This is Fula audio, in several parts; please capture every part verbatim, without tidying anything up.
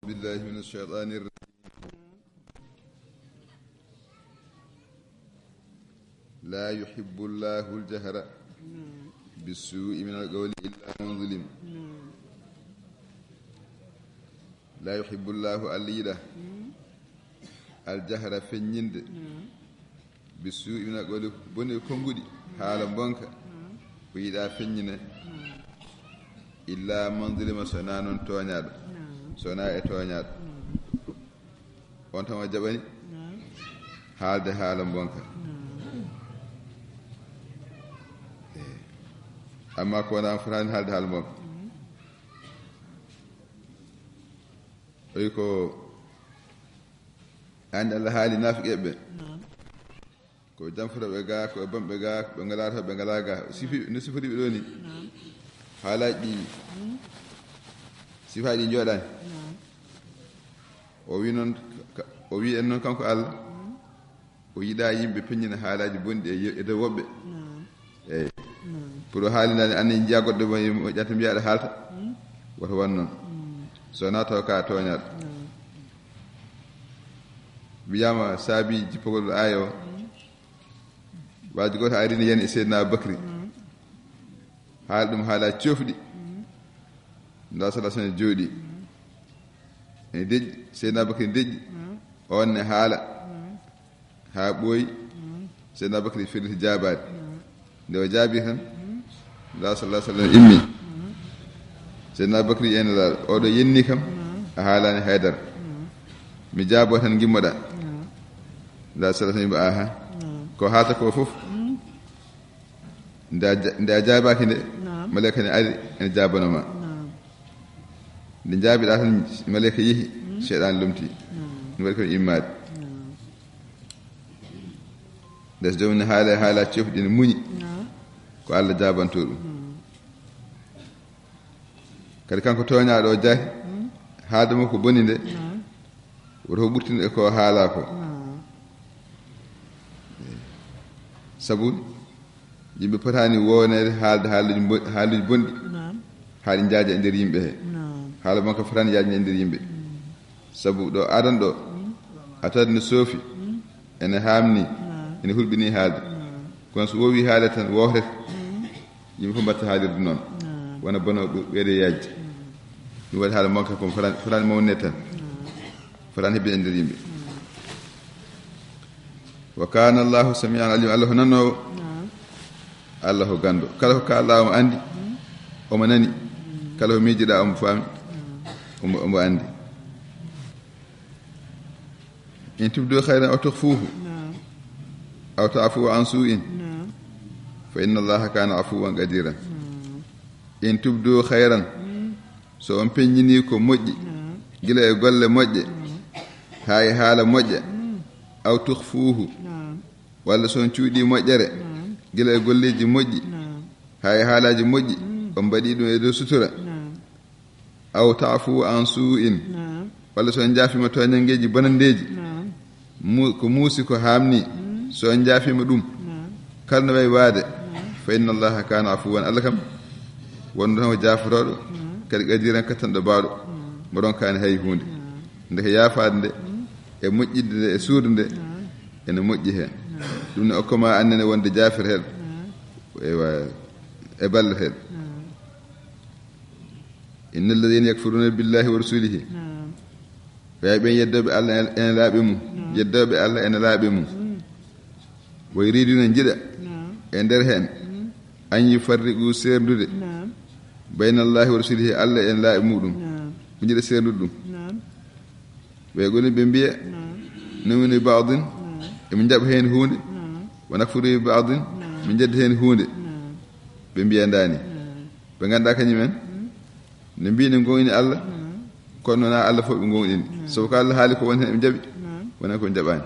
بالله من الشيطان الرجيم. لا يحب الله الجهر بالسوء من القول إلا من ظلم. لا يحب الله, Allah yiɗa, الجهر, feññinde, بالسوء من القول, boni e konnguɗi, haala mbonka, o yiɗa feññine, إلا من ظلم, so wonaa noon tooñaaɗo, so wonaa e tooñaaɗo. On tan o jaɓani haalde haala mbonka. Eh. Amma ko wonaa, fotaani haalde haala mbonka. Oyi ko, anndi Allah haali naafiqeeɓe ɓe. Ko ɓe jamforooɓe ga, ko ɓe bonɓe ga, ko ɓe ngalaa to, ɓe ngalaa ga. Sifi, no sifori ɓe ɗo ni. Haalaaji ɗi, sifaaji ɗi njooɗaani. O wi noon, ka-, o wi en noon kanko Allah, o yiɗa yimɓe peññina haalaaji bonɗi e ye-, e dow woɓɓe. Eeyi. Pour o haalinaani, anndi njiya goɗɗo mo, mo ƴetta mbiya aɗa haalta. Woto wan noon. So wonaa taw ka tooñaaɗo. Wiyaama saabi jippogol aaya o. Waaji gooto arini yen e Seydina Bakri. Haali ɗum haala coofɗi. Nda sala sene jooɗi. Ene deƴƴi, Seydina Bakri deƴƴi. On ne haala. Haa ɓooyi. Seydina Bakri firliti jaabaade. Nde o jaabi tan, Nulaaɗo sallallahu alaihi wasallam immi. Seydina Bakri, ene laaɗo, oɗo yenni kam, a haalaani haydara. Mi jaabo tan ngimmoɗa. Nulaaɗo sallallahu alaihi wasallam immi, aha. Ko haalta ko fof. Nde a ja-, nde a jaabaaki nde, malaika ne ari ene jaabano ma. Nde jaabiɗa tan, malaika yehi, seyɗan lomti. Ɗum waɗi kam immaade. Nde so joomum ne haala, haala cofɗi ne muñi, ko Allah jaabanto ɗum. Kadi kanko tooñaaɗo o jaati, haalde makko boni nde, woto o ɓurtin e ko haala ko. Sabu yimɓe potaani wowneede haalde haaluuji mbo-, haaluuji bonɗi, haa ɗi njaaja e nder yimɓe he. Haala makko fotaani yaajde e nder yimɓe. Sabu ɗo adan ɗo, a tawat ne soofi, ene haamni, ene hulɓini haalde. Kono so wowi haalde tan, wooftete. Yimɓe fof mbatta haalirde noon. Wona bono ɓe-, ɓeyde yaajde. Ɗum waɗi haala makko ko fotaani, fotaani mawneede tan. Fotaani hebbinde e nder yimɓe. Wa kana Allahu samian alima. Allah ko nanoowo. Allah ko ganndo. Kala ko kaalɗa omo anndi. Omo nani. Kala ko miijiɗa omo faami. Omo, omo anndi. In tubdu khayran aw tukhfuhu. Aw ta'fu an su'in. Fa inna Allaha kana afuwan qadira. In tubdu khayran. So on peññini ko moƴƴi, gila e golle moƴƴe, haa e haala moƴƴa, aw tukhfuhu, walla so on cuuɗi moƴƴere, gila e golleeji moƴƴi, haa e haalaaji moƴƴi, on mbaɗi ɗum e dow sutura. Aw ta'fu an su'in, walla so on njaafiima tooñanngeeji bonanndeeji, mu-, ko muusi ko haamni, so on njaafiima ɗum, kala no wayi waade, fa inna Allaha kana afuwan, Allah kam wonɗo tan ko jaafotooɗo, kadi qadiran kattanɗo baawɗo, mo ronkaani hay huunde. Ndeke yaafaade nde, e moƴƴinde nde, e suude nde, ene moƴƴi heen. Ɗum ne okka ma annene wonde jaaferteeɗo, ewa, e balleteeɗo. Inna alladhina yakfuruna billahi wa rasulihi. Ɓe ɓen yeddooɓe Allah e nelaaɓe mum, yeddooɓe Allah e nelaaɓe mum. Wa yuriduna, njiɗa e nder heen, an yufarriqu, seerndude, bayna Allahi wa rasulihi, Allah e nelaaɓe muɗum. Ɓe njiɗa seerndude ɗum. Ɓe goni ɓe mbiya, nu'minu bi ba'din, emi jaɓa heen huunde, wa nakfuru bi ba'din, min jedda heen huunde. Ɓe mbiya ndaani. Ɓe nganndaa kañum en, ne mbiy ne ngoyni Allah, kono wonaa Allah fof ɓe ngoyɗini. Sabu ko Allah haali ko won heen ɓe jaɓi, won heen ko ɓe jaɓaani.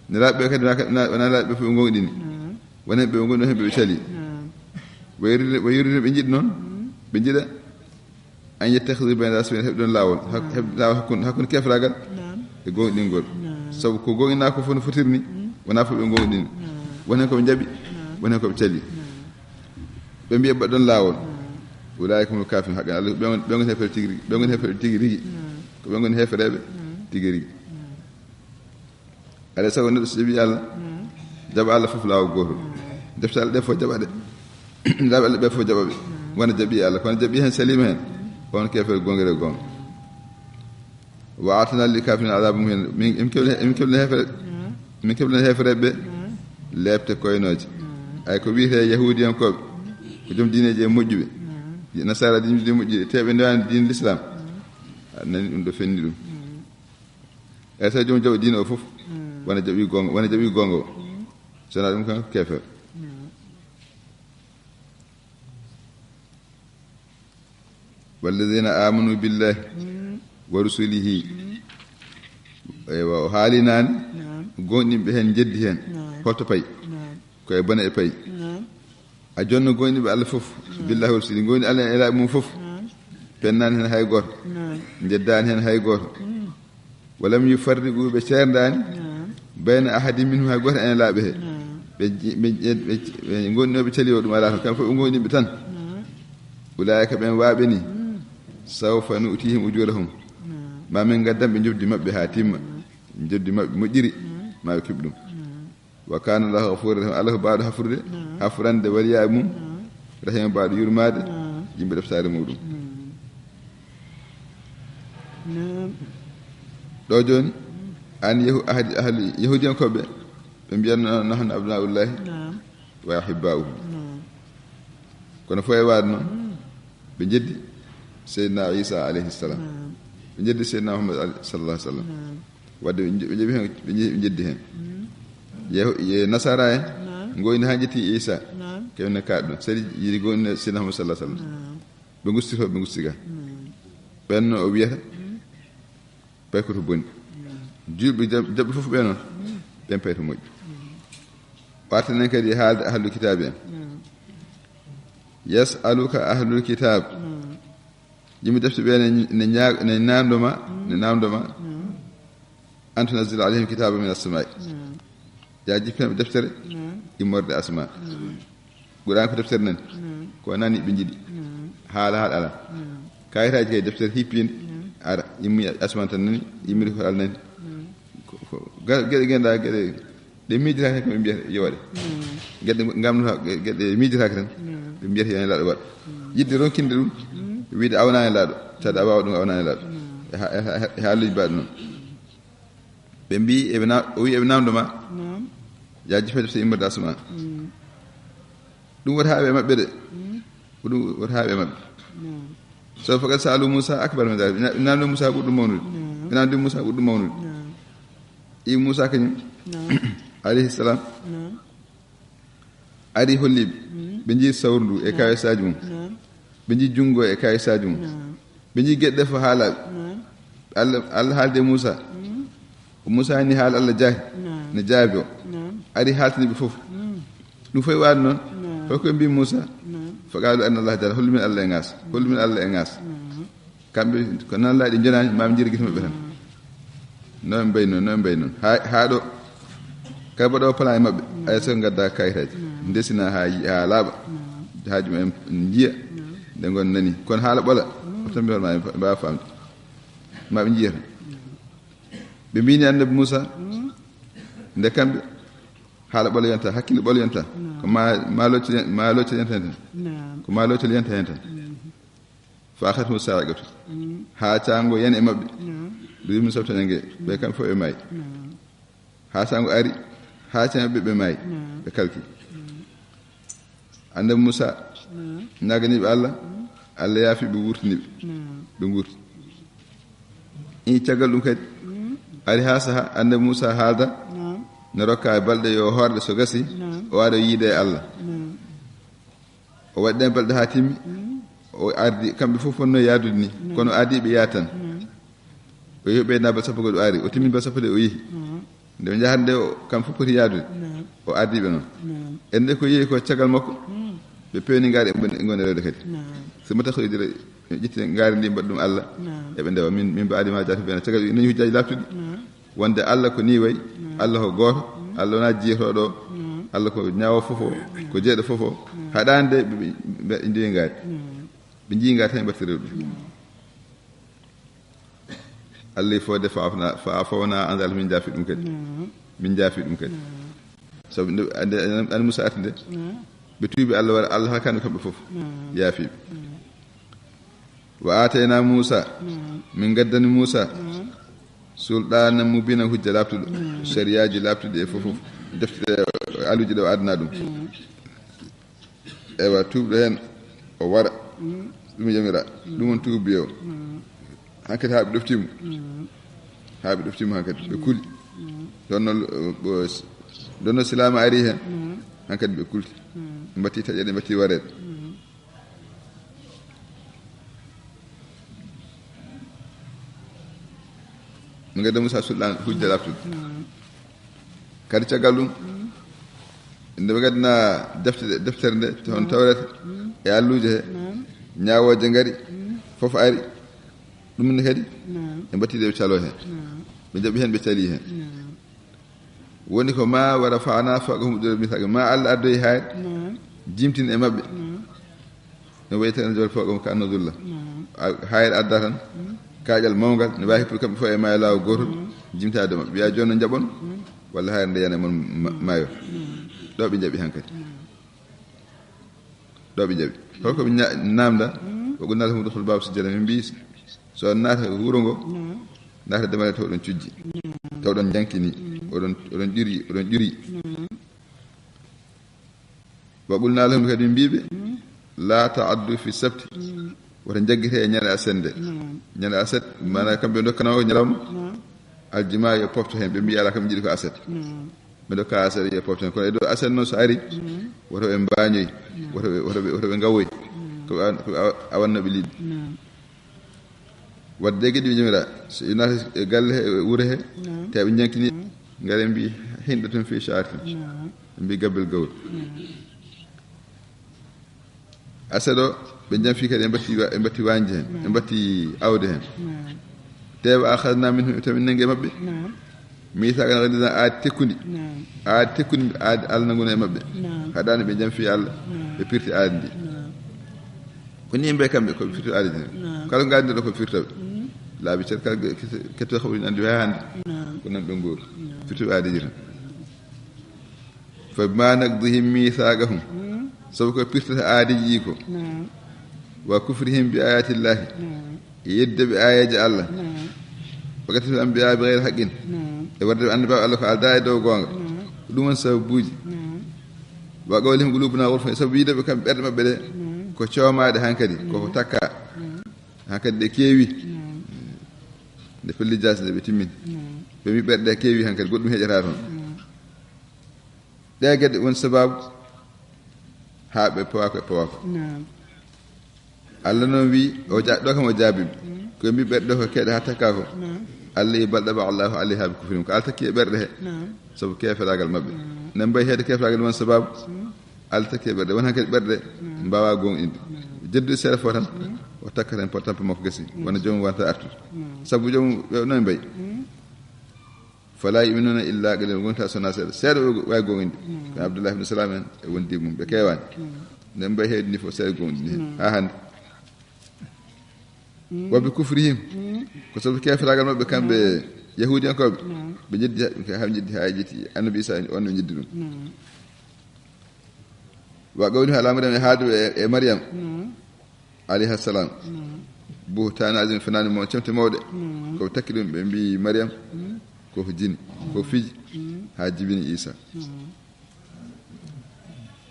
Nelaaɓe ɓe kadi wonaa, wonaa nelaaɓe ɓe fof ɓe ngoyɗini. Won heen ɓe ngoyɗini, won heen ɓe cali. Wa yuriduna, wa yuriduna, ɓe njiɗi noon, ɓe njiɗa, an yattakhidu bayna dhalika sabila, heɓde ɗon laawol, hak-, heɓde laawol hakkunde, hakkunde keefraagal e goonɗingol. Sabu ko goonɗinaa ko fof no fotirni, wonaa fof ɓe goonɗini. Won heen ko ɓe njaɓi, won heen ko ɓe cali. Ɓe mbiya mbaɗ ɗon laawol. Ulaa'ika humul kaafirun haqqan. Allah, ɓe ngon-, ɓe ngon heeferɓe tigi rigi, ɓe ngon heeferɓe tigi rigi. Ko ɓe ngoni heefereeɓe tigi rigi. Alay sago neɗɗo so jaɓi Allah, jaɓa Allah fof laawol gootol. Defte Allah ɗe fof jaɓa ɗe. Laaɓe Allah ɓe fof jaɓa ɓe. Wona jaɓi Allah, kono jaɓi heen saliima heen, on keefeero goongere goonga. Wa atana lil kafirina adabun muhin. Min, min keblani, min keblani heefere, min keblani heefereɓe ɓe leepte koynooje. Ay ko wiyetee yahuudiyankooɓe, ko joom diineeji e moƴƴuɓe. Nasara diine moƴƴuɓe, te ɓe ndewaani diine l'islam. A nani ɗum ɗo fenni ɗum. Ay so joom jaɓa diine o fof, wona jaɓi goonga, wona jaɓi goonga o. So wonaa ɗum kan ko keefeero. Walladina amanu billahi wa rusulihi. Eywa, o haali naane, naam, gonɗinɓe heen njeddi heen. Naam. Holto payi? Naam. Ko e bone e payi. Naam. A jonno gonɗinɓe Allah fof, naam, billahi wa rusulihi, gonɗi Allah e laaɓi mum fof. Naam. Pennaani heen hay gooto. Naam. Njeddaani heen hay gooto. Mm. Walam yufarriqu, ɓe ceerndaani. Naam. Bayna ahadin minhum, hay gooto ene laaɓe he. Naam. Ɓe ji-, ɓe, ɓe, ɓe, ɓe ngonɗinooɓe cali o, ɗum alaa toon, kamɓe fof ɓe ngonɗinɓe tan. Naam. Ulaa'ika, ɓen waaɓe ni, mm, sawfa nu'tihim ujurahum. Naam. Ma min ngaddan ɓe njoɓdi maɓɓe haa timma. Naam. Njoɓdi maɓɓe moƴƴiri, naam, ma ɓe keɓ ɗum. Naam. Wa kana Allahu ghafurur rahim. Allah ko baawɗo hafrude, naam, hafrande waliyaaɓe mum, naam, rahima, baawɗo yurmaade, naam, yimɓe ɗeftaare muɗum. Naam. Naam. Ɗo jooni, an yahu-, ahadi, ahli yahuudiyankooɓe, ɓe mbiyatno nahnu abnaullahi, naam, wa ahibbauhu. Naam. Kono fof e waade noon, mm, ɓe njeddi Seydina Isa alayhi salam. Naam. Ɓe njeddi Seydina Muhammad al-, sallallahu alaihi wasallam. Naam. Wadde ɓe nje-, ɓe njeeɓi heen, ɓe nje-, ɓe njeddi heen. Mm. Yehu-, ye nasara en, naam, ngoyni haa njetti Isa. Naam. Kewne kaaɗ ɗum. Sari yiɗi gonɗinde Seydina Muhammad sallallahu alaihi wasallam. Naam. Ɓe ngusti to, ɓe ngusti ga. Naam. Ɓen no o wiyata, mm, pay ko to boni. Naam. Julɓe jab-, jaɓɓe fof ɓe noon, mm, ɓen pay to moƴƴi. Mm. Wartanen kadi haalde ahlul kitaabi en. Naam. Yasaluka ahlul kitab. Naam. Yimɓe defte ɓe ne, ne ñaa-, ne namdo ma, mm, ne namdo ma. Naam. An tunazzila alayhim kitaban min as-samai. Naam. Ya jippin ɓe deftere, naam, immorde asma. Naam. Qur'an ko deftere nan. Naam. Ko nani ɓe njiɗi. Naam. Haala, haala ala. Naam. Kayitaaji kay deftere hippinde. Naam. Ara, immi asman tan nani, immiri ko ala nani. Naam. Ko, ko, ga-, geɗe genda, geɗe ɗe miijitaake tan, ko ɓe mbiyata yo waɗe. Mm. Geɗe ngamno, geɗe miijitaake tan, mm, ɓe mbiyata yo nelaaɗo waɗ. Mm. Yiɗde ronkinde ɗum, mm, wiide awnaani laaɗo, tawde a waawa ɗum, awnaani laaɗo. Mm. E ha-, e ha-, e haalluuji mbaɗi noon. Ɓe mbii, eɓe na-, o wii, "Eɓe namdo ma." Naam. Ya jippin defte immorde asma. Mm. Ɗum wota haaɓe e maɓɓe de. Mm. Ko ɗum wota haaɓe e maɓɓe. Naam. So faqad sa'alu Musa akbar min dhalik. Ina, ina namdi Musa ɓurɗo mawnude. Naam. Ina namdi Musa ɓurɗo mawnude. Naam. I Musa kañum, naam, alayhi salam, naam, ari holli ɓe. Mm. Ɓe njii sawru ndu e, naam, kayisaaji mum. Naam. Ɓe njii junngo e kayisaaji mum. Naam. Ɓe njii geɗe ɗe fof haalaaɓe. Naam. Allah, Allah haalde e Musa. Mm. Ko Musa ni haala Allah jaabi. Naam. Ne jaabi o. Naam. Ari haaltini ɓe fof. Mm. Ɗum fof e waade noon. Naam. Fof ko ɓe mbii Musa. Naam. Faqalu arina Allah jahra. Hollu min Allah e ngaas. Hollu min Allah e ngaas. Naam. Kamɓe ko nan laaɗi njonaani, ma ɓe njira gite maɓɓe tan. Naam. No ɓe mbayi noon, no ɓe mbayi noon. Haa, haa ɗo. Kala mbaɗoowo plan e maɓɓe. Naam. Ay so ngadda kayitaaji. Naam. Ndesina haa yi-, haa laaɓa. Naam. Haa jum en njiya. Naam. Nde ngon nani. Kono haala ɓola. Mm. Ko tan mbiɗon ma en mbaawa faamde. Ma ɓe njiya tan. Naam. Ɓe mbini annabi Musa, mm, nde kamɓe haala ɓolo yonta, hakkille ɓolo yonta. Naam. Ko ma, ma locci, ma locci yonta hen tan. Naam. Ko ma locci yonta hen tan. Mm. Fa akhadhum sa'iqatu. Mm. Haa caango yani e maɓɓe. Naam. Ɗum yimɓe soɓtane nge, ɓe kamɓe fof ɓe maayi. Naam. Haa saango ari, haa caango ɓe, ɓe maayi. Naam. Ɓe kalki. Mm. Annabi Musa, naam, ñaaganiiɓe Allah, mm, Allah yaafi ɓe, wurtini ɓe. Naam. Ɓe nguurti. Ii, caggal ɗum kadi, mm, ari haa saha annabi Musa haalda, naam, ne rokka e balɗe yo hoorde so gasi, naam, o ara o yiida e Allah. Naam. O waɗi ɗeen balɗe haa timmi, mm, o ardi, kamɓe fof fotnoo yaadude ni, naam, kono o ardi ɓe yaad tan. Naam. O yehi ɓe na bal sappo, kadi o ari, o timmi bal sappo de o yehi. Naam. Nde ɓe njahata nde, o, kam fof poti yaadude. Naam. O ardi ɓe noon. Naam. Ende ko yehi ko caggal makko, mm, ɓe peewni ngaari, ɓe ngoni rewde kadi. Naam. So mo tax o ƴetti ngaari ndi, mbaɗi ɗum Allah. Naam. Eɓe ndewa, min, min mbaadi ma jaati bene. Caggal nani hujjaaji laaɓtuɗi. Naam. Wonde Allah ko ni wayi. Naam. Allah ko gooto. Mm. Allah wonaa jiyetooɗo. Naam. Allah ko ñaawo fof o, naam, ko jeeɗo fof o. Naam. Haɗaande ɓe, ɓe, ɓe ndiwi ngaari. Naam. Ɓe njiyi ngaari tan ɓe mbaɗti rewde. Naam. Allah fode fa afawna an zalika, min jaafi ɗum kadi. Min jaafi ɗum kadi. Sabu nde ande an Musa arti nde, ɓe tuubi, Allah wara, Allah halkani kamɓe fof. Yaafi ɓe. Wa atayna Musa, min gaddani Musa sulɗaana mubiina, hujja laaɓtuɗo, sariyaaji laaɓtuɗi e fof fof, defte, aluuji ɗe o adna ɗum. Ewa, tuubɗo heen o wara, ɗum yamira, ɗum on tuubi o. Hankadi haa ɓe ɗofti mo, haa ɓe ɗofti mo hankadi, ɓe kuli. Ɗon no, ɗon no silaama ari heen, hankadi ɓe kulti. Ɓe mbatti taƴeede, ɓe mbatti wareede. Min gadda Musa sulɗaana, hujja laaɓtuɗo. Kadi caggal ɗum, nde ɓe gaddina defte, deftere nde, hono tawrete, e alluuje he, ñaawooje ngari, fof ari. Ɗum ne kadi, ɓe mbatti de ɓe caloo heen. Ɓe njaɓi heen, ɓe calii heen. Woni ko ma wa rafa'na fawqahum turan mithaqan. Ma Allah addoyi hayre, jimtin e maɓɓe. No wayi tan jol fawqahum ka annahu dhulla. Al-, hayre adda tan, kaaƴal mawngal, ne waawi hippude kamɓe fof e maayo laawol gootol, jimtaade maɓɓe. Wiya jooni no njaɓon, walla hayre nde yana e mon ma-, maayo. Ɗo ɓe njaɓi hankadi. Ɗo ɓe njaɓi. Holko ɓe ña-, naamda? Wa qulna lahum udkhulu baba sujjada. Min mbi, so on naata wuro ngo, naata dammal taw ɗon cujji. Taw ɗon jankini. Oɗon, oɗon ƴuri, oɗon ƴuri. Wa qulna lahum, kadi min mbiɓe, la ta'addu fi sabti. Wota jaggite e ñande aset nde. Ñande aset, maanaam kamɓe dokkana o ñalawma. Aljuma yo pofto heen, ɓe mbi ala kam jiɗi ko aset. Ɓe dokka aset yo pofto heen. Kono e dow aset noon so ari, woto ɓe mbaañoy, woto ɓe, woto ɓe, woto ɓe ngawoy. Ko ɓe awan-, ko ɓe awa-, awannooɓe liɗɗi. Wadde geɗi ɓe jomira, so ɓe naati e galle he, e wuro he, tawi ɓe jankini, ngare mbi hinɗa tun fi sha'ratin. Ɓe mbi gabbel gawri. Aset o, ɓe janfi kadi, ɓe mbatti wa-, ɓe mbatti wañde heen, ɓe mbatti awde heen. Te wa akhadna minhum, tawi min nangi e maɓɓe. Mithaqan ghaliza, aadi tekkundi. Aadi tekkundi, aadi Allah nanguno e maɓɓe. Haɗaani ɓe janfi Allah, ɓe pirti aadi ndi. Ko ni yimɓe kamɓe, ko ɓe firti aadi ndi. Kala ko ngaadi ɗo ko firtaɓe. Laabi cer kala ketto haɓri andi way hannde. Ko nan ɓe ngori. Firtuɓe aadiji tan. Fa bima naqdihim mithaqahum. Sabu ko pirtata aadiji ɗi ko. Wa kufrihim bi ayatillahi. E yeddude ɓe aayeeje Allah. Wa qatlihim anbiya bi ghayri haqqin. E warde ɓe annabaaɓe Allah ko aldaa e dow goonga. Ko ɗum woni sababuuji. Wa qawlihim qulubuna ghulf. E sabu wiide ɓe kam ɓerɗe maɓɓe ɗe ko coomaaɗe hankadi, ko takka. Hankadi ɗe keewi. Nde pelli jaasi nde ɓe timmini. Ɓe mbi ɓerɗe ɗe keewi hankadi, goɗɗum heƴata toon. Ɗe kadi woni sababu haa ɓe pawa ko ɓe pawa ko. Allah noon wi, o ja-, ɗo kam o jaabiɓe. Ko mbi ɓerɗe ko keeɗe haa takka ko. Allah wi, bal taba Allahu alayha bi kufrihim. Ko Allah takki e ɓerɗe he. Sabu keeferaagal maɓɓe. Ne mbayi heede keeferaagal won sababu. Allah takki e ɓerɗe. Won hankadi ɓerɗe mbaawa goonɗinde. Jeddu seeɗa fof tan, o takkat heen pot tampe makko gasi. Wona joomum wonta artude. Sabu joomum ɓe noon mbayi. Fala yu'minuna illa qalila, wonta sona seeɗa. Seeɗa o waawi goonɗinde. Kono Abdullah ibn Salam en e wondi mum, ɓe keewaani. Nde mbayi heedi ni fof seeɗa goonɗinde heen. Haa hannde. Wa bi kufrihim. Ko sabu keeferaagal maɓɓe kamɓe Yahuudiyankooɓe. Ɓe jeddi, haa ɓe jeddi haa ƴetti Annabi Isa, on ɓe jeddi ɗum. Wa qawlihim ala Maryam, e haalde e, e Maryam. Alayha salam. Buhtaan azim, fenaande mo cemte mawɗe. Ko ɓe takki ɗum, ɓe mbi Maryam ko ko jini, ko fiji, haa jibini Isa.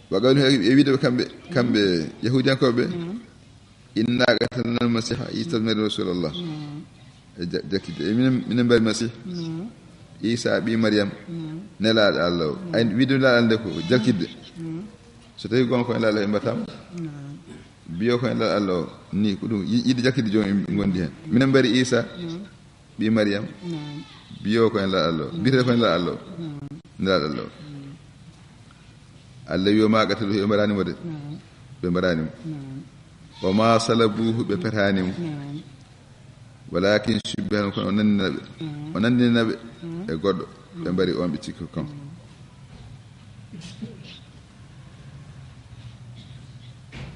Wa qawlihim, e wiide ɓe kamɓe, kamɓe Yahuudiyankooɓe, inna qatalna al-Masiha Isa ibn Maryam rasulallah. E ja-, jakkitde. E minen, minen mbari Masih. Isa ɓii Maryam, nelaaɗo Allah o. Ay, wiide nelaaɗo Allah nde ko jalkitde. So tawi goonga ko nelaaɗo Allah, ɓe mbaɗata mo. Biyo ko nelaaɗo Allah o, ni ko ɗum yi-, yiɗi jalkitde joom en ngondi heen. Minen mbari Isa, ɓii Maryam, biyo ko nelaaɗo Allah o. Biyetee ko nelaaɗo Allah o. Nelaaɗo Allah o. Allah wi, wa ma qataluhu, ɓe mbaraani mo de. Ɓe mbaraani mo. Wa ma salabuhu, ɓe petaani mo. Walakin shubbiha lahum, kono o nandina ɓe. O nandina ɓe e goɗɗo. Ɓe mbari on, ɓe cikki ko kanko.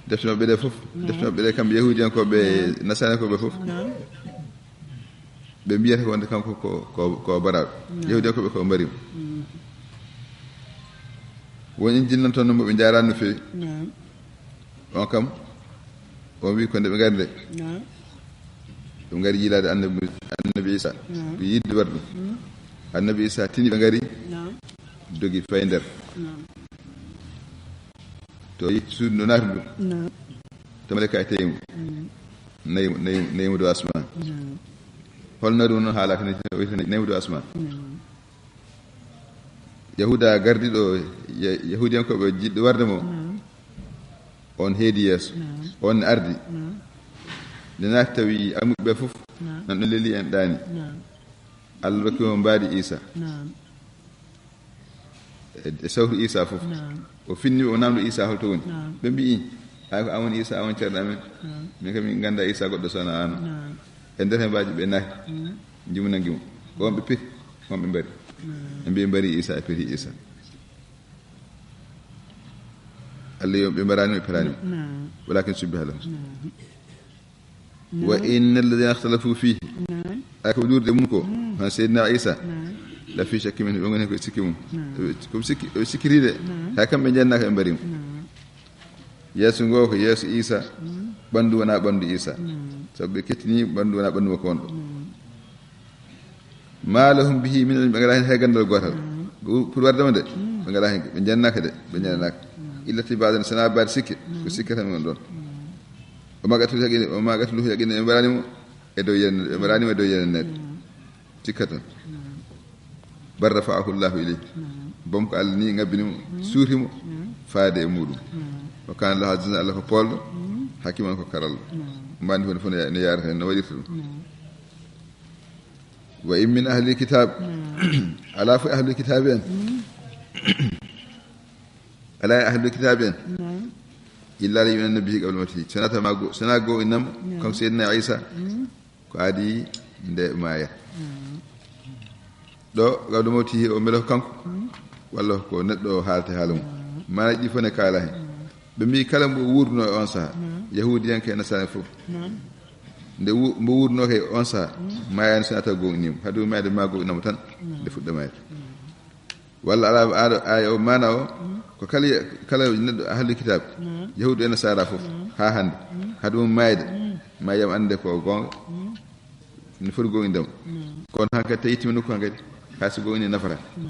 Defte maɓɓe ɗe fof, defte maɓɓe ɗe kamɓe Yahuudiyankooɓe, Nasarankooɓe fof. ɓe mbiyata ko wonde kanko ko, ko, ko baraaɗo. Naam. Yahuudiyankoɓe ko mbari mo. Mm. Woni en jinnanto no mo ɓe njaaraani no feewi. Naam. On kam, on wi ko nde ɓe ngari nde. Naam. Ɓe ngari yiilaade annabi, annabi Isa. Naam. Ɓe yiɗde warde ɗum. Mm. Annabi Isa tini ɓe ngari. Naam. Dogi fayi nder. Naam. To yetti suudu no naati ɗum. Naam. To malaika e tawi mo. Mm. Nayi mo, nayi mo, nayi mo dow asmaan. Naam. Holno ɗum noon haalaaka ni, nayi mo dow asmaan. Naam. Yahuuda gardiiɗo, Ya-, Yahuudiyankooɓe jiɗɗo warde mo. Naam. On heedi yeeso. Naam. On ardi. Naam. Nde naati tawi almuɓe ɓe fof. Naam. Nan ɗon leli en ɗaani. Naam. Allah rokki mo mbaadi Isa. Naam. E, e sawtu Isa fof. Naam. O finni ɓe, o namndo Isa holto woni. Naam. Ɓe mbiyi, "Ay, ko an woni Isa, an woni ceerno amen." Naam. Min kam min ngannda Isa goɗɗo so wonaa an. Naam. E nder he mbaaji ɓe naati. Mm. Njimu nangi mo. Ko on ɓe peti, on ɓe mbari. Naam. Ɓe mbiyi mbari Isa, e peti Isa. Allah yo ɓe mbaraani mo, ɓe peraani mo. Naam. Walakin subbiha lahum. Naam. Wa inna alladhina ikhtalafu fihi. Naam. Ay ko juurde mum ko, mm, han Seydina Isa. Naam. La fi shakki min, ɓe ngoni ko sikki mum. Naam. Ko sikki, ɓe sikkiride. Naam. Hay kamɓe njennaaka ɓe mbari mo. Naam. Yeeso ngo ko yeeso Isa, mm, ɓanndu wonaa ɓanndu Isa. Naam. Sabu ɓe kettini ɓanndu wonaa ɓanndu makko on ɗo. Naam. Ma lahum bihi min ilm, ɓe ngalaa heen hay ganndal gootal. Mm. Ɓe ur-, pour warde mo de, mm, ɓe ngalaa heen, ɓe njennaaka de, ɓe njennaaka. Mm. Illa tibaadan, sana baade sikke, mm, ko sikke tan woni ɗon. Mm. O ma qataluhu yaqin, o ma qataluhu yaqin, ɓe mbaraani mo e dow yene, ɓe mbaraani mo e dow yene neɗɗo. Mm. Sikka tan. Mm. Bal rafa'ahu Allahu ilayhi. Mm. Bom ko Allah ni ngabbini mo, mm, suurti mo, mm, faade e muɗum. Mm. Wa kana Allahu azizan, Allah ko poolɗo, mm, hakiman ko karalɗo. Mm. Mbaandi woni fof no ya-, no yaarata heen, no waɗirta ɗum. Mm. Wa in min ahli kitab. Naam. Alaa fof ahli kitab en. Mm. Alaa e ahli kitab en. Naam. Illa la yu'minanna bihi qabla mawtihi. Sonata ma go-, sona goo innam, naam, kanko Seydina Isa. Mm. Ko adi nde maaya. Naam. Ɗo qabla mawtihi o mbele ko kanko. Mm. Walla ko neɗɗo o haalta haala mum. Naam. Maana ɗi fof ne kaala heen. Naam. Ɓe mbiyi kala mbo wuurduno e on saha, naam, Yahuudiyanke e Nasaara fof. Naam. Nde wu-, mbo wuurduno ke on saha, mm, maayaani so nata goonɗinimo. Haɗum maayde ma goonɗinamo tan, naam, nde fuɗɗa maayde. Naam. Walla ala aɗo, ay o maana o, mm, ko kala, kala neɗɗo ahli kitab, naam, Yahuudu e Nasaara fof, naam, haa hannde. Mm. Haɗum maayde, mm, ma yam annde ko goonga. Mm. No foti goonɗinde mo. Mm. Kono hankadi tawi ittima nokku hankadi, hay so goonɗini nafata. Mm.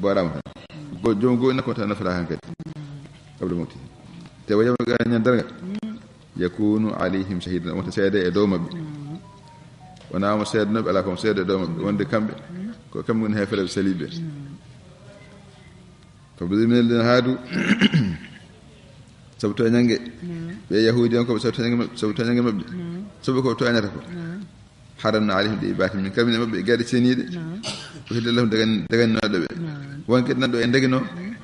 Booraama tan. Mm. Go-, joom goonɗina ko tan nafata hankadi. Mm. Qabla mawti. Te wa yawma qiyamati ñande darnga. Mm. Yakunu alayhim shahidan, wonta seede e dow maɓɓe. Mm. Wonaa mo seedanoɓe, alaa ko mo seede e dow maɓɓe. Mm. Wonde kamɓe, mm, ko kamɓe ngoni heefereɓe saliiɓe. Mm. Fa bi zulmin min alladhina hadu, sabu tooñannge, naam, ɓe Yahuudiyankooɓe, sabu tooñannge maɓɓe, sabu tooñannge maɓɓe, naam, sabu ko tooñata ko. Naam. Haramna alayhim ɗe baatin min kamine maɓɓe geɗe ceniiɗe. Naam. Uhillat lahum dagan-, dagannoɗo ɓe. Naam. Won geɗe nanɗo e ndegino, mm,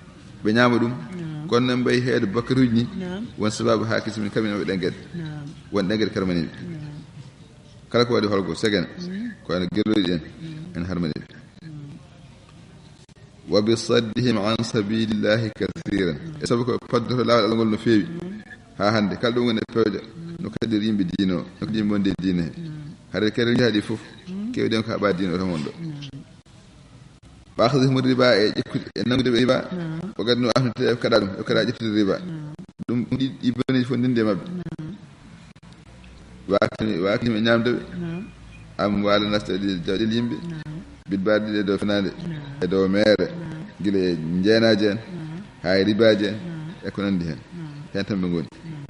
ɓe ñaama ɗum. Naam. Kono no mbayi heede bakkaruuji ni, naam, won sababu haa kisi min kamine maɓɓe ɗen geɗe. Naam. Won ɗen geɗe karmaniiɓe. Naam. Kala ko waɗi holgo segene, mm, ko en gelloyɗi en, mm, en harmaniiɓe. Mm. Wa bi saddihim an sabilillahi kathiran. E sabu ko paddoto laawol Allah ngol no feewi. Haa hannde, kala ɗum woni e pewje, no kaɗiri yimɓe diine o, no kaɗiri yimɓe wonde e diine he. Haɗa kadi wiyaɗi fof, keewɗen ko haɓa diine o tan wonɗo. Wa akhdihim riba, e ƴekkude, e nanngude ɓe riba. Wa qad nu'akhidhu, e kaɗa ɗum, e kaɗa ƴettude riba. Ɗum, ɗum ɗi, ɗi boneji fof ndendi e maɓɓe. Wa akli-, wa aklihim, e ñaamde ɓe. Naam. Amwaala naas, e ɗi jawɗeele yimɓe. Naam. Bil baatili, e dow fenaande. Naam. E dow meere. Naam. Gila e njeenaaji en. Naam. Haa e ribaaji en. Naam. E ko nanndi heen. Naam. Heen tan ɓe ngoni. Naam.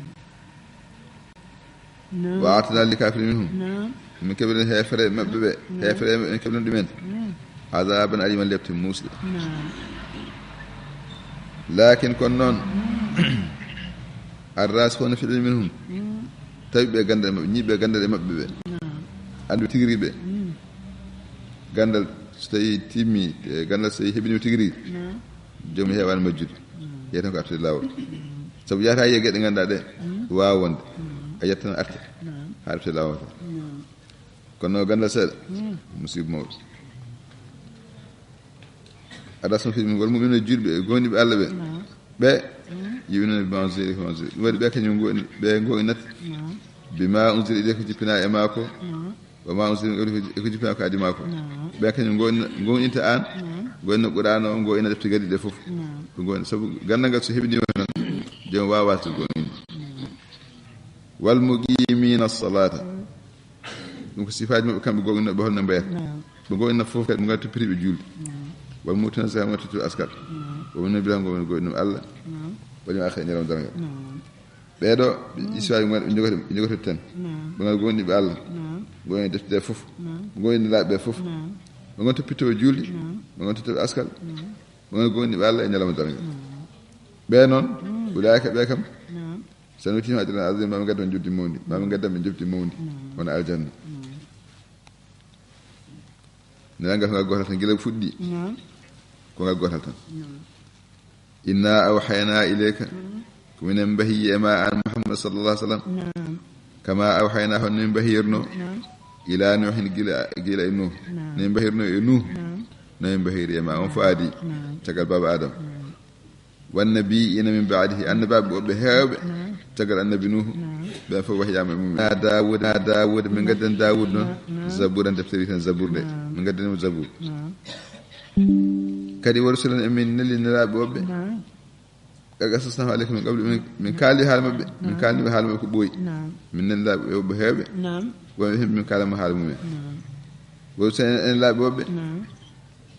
Naam. Wa a'tadna lil kaafiriina minhum. Naam. Min keɓiren heefere maɓɓe ɓe. Naam. Heefere maɓɓe, min keɓiren ɗumen. Mm. Azaaban aliiman, lepte muusɗe. Naam. Laakin kono noon, mm, arrasikhuuna fil ilmi minhum, mm, tawi ɓe ganndal maɓɓe, ñiiɓe ganndal e maɓɓe ɓe. Naam. Annduɓe tigi rigi ɓe. Mm. Ganndal so tawi timmi, e ganndal so tawi heɓinima tigi rigi, naam, joom heewaani majjude. Mm. Yeeyi tan ko artude laawol. Mm. Sabu yahata yiya geɗe ngannduɗaa ɗe, mm, waawa wonde. Mm. A yetta tan arta. Naam. Haa artude laawol tan. Naam. Kono ganndal seeɗa, mm, musiba mawɗo. Arrasikhuuna fil ilmi, wal mu'minuuna, juulɓe e goonɗinɓe Allah ɓe, naam, ɓe, mm, yu'minuuna bimaa unzila ilayka wa unzila. Ɗum waɗi ɓe kañum goo-, ɓe goonɗinat, naam, bimaa unzila ilayka, ko jippinaa e maa ko, naam, Wa ma unzila, e ko jippinaa ko adii maako. Naam. Ɓe kañum ngoyna, ngoyninta aan, naam, ngoyna Qur'aana o, ngoyna defte gariiɗe fof. Naam. Ɗum ngoyna, sabu ganndal ngal so heɓiniima tan, joom waawaa so goyni. Naam. Wal muqiimiina salaata. Ɗum ko sifaaji maɓɓe kamɓe goynoɓe, holno mbayata. Naam. Ɓe goyna fof kadi, ɓe nganndu toppitiiɓe juulde. Naam. Wal mu'tuuna zakaata, ɓe nganndu toppitiiɓe askal. Naam. Wa yu'minuuna bil ghaybi, ɓe nganndu goyna Qur'aana o, ɓe nganndu bil aakhirati, ñalawma darngal. Naam. Ɓe waɗi aakhira, ñalawma darnga. Naam. Ɓe ngal gonɗi ɓe Allah. Naam. Gonɗi defte fof. Naam. Gonɗi laaɓe fof. Naam. Ɓe ngon toppitoo juulɗi. Naam. Ɓe ngon toppitoo askal. Naam. Ɓe ngon gonɗi ɓe Allah e ñalawma darnga. Naam. Ɓe noon, mm, ulaa'ika ɓe kam. Naam. Sanu'tihim ajran aziima, maa min gaddan ɓe njoɓdi mawndi. Maa min gaddan ɓe njoɓdi mawndi. Naam. Wona aljanna. Naam. Nelaagal ngal gootal tan gila fuɗɗi. Naam. Ko ngal gootal tan. Naam. Inna awhaynaa ilayka, ko minen mbahi e ma aan Muhammad sallallahu alaihi wasallam. Naam. Kama awhaynaa, hono min mbahirno, naam, ila Nuuhin, gila, gila e Nuuh. Naam. No min mbahirno e Nuuh. Naam. No min mbahiri e ma, on fof adii. Naam. Caggal baaba Adama. Naam. Wan nabiyyiina min ba'dihi, annabaaɓe woɓɓe heewɓe, naam, caggal annabi Nuuhu, naam, ɓen fof wahyaama e mum. Ila Daawuda, ila Daawuda, min ngaddan Daawuda noon, naam, naam, zabuuran, deftere wiyeteende Zabuur nde. Naam. Min ngaddani mo Zabuur. Naam. Kadi, wa rusulan, e min neli nelaaɓe woɓɓe. Naam. Qad qasasnahum alayka min qablu, min, min kaali haala maɓɓe, min, naam, kaalni ɓe haala maɓɓe ko ɓooyi. Naam. Min neli nelaaɓe woɓɓe heewɓe. Naam. Wonɓe heen min kaalama haala mumen. Naam. Wa rusulan, e nelaaɓe woɓɓe. Naam.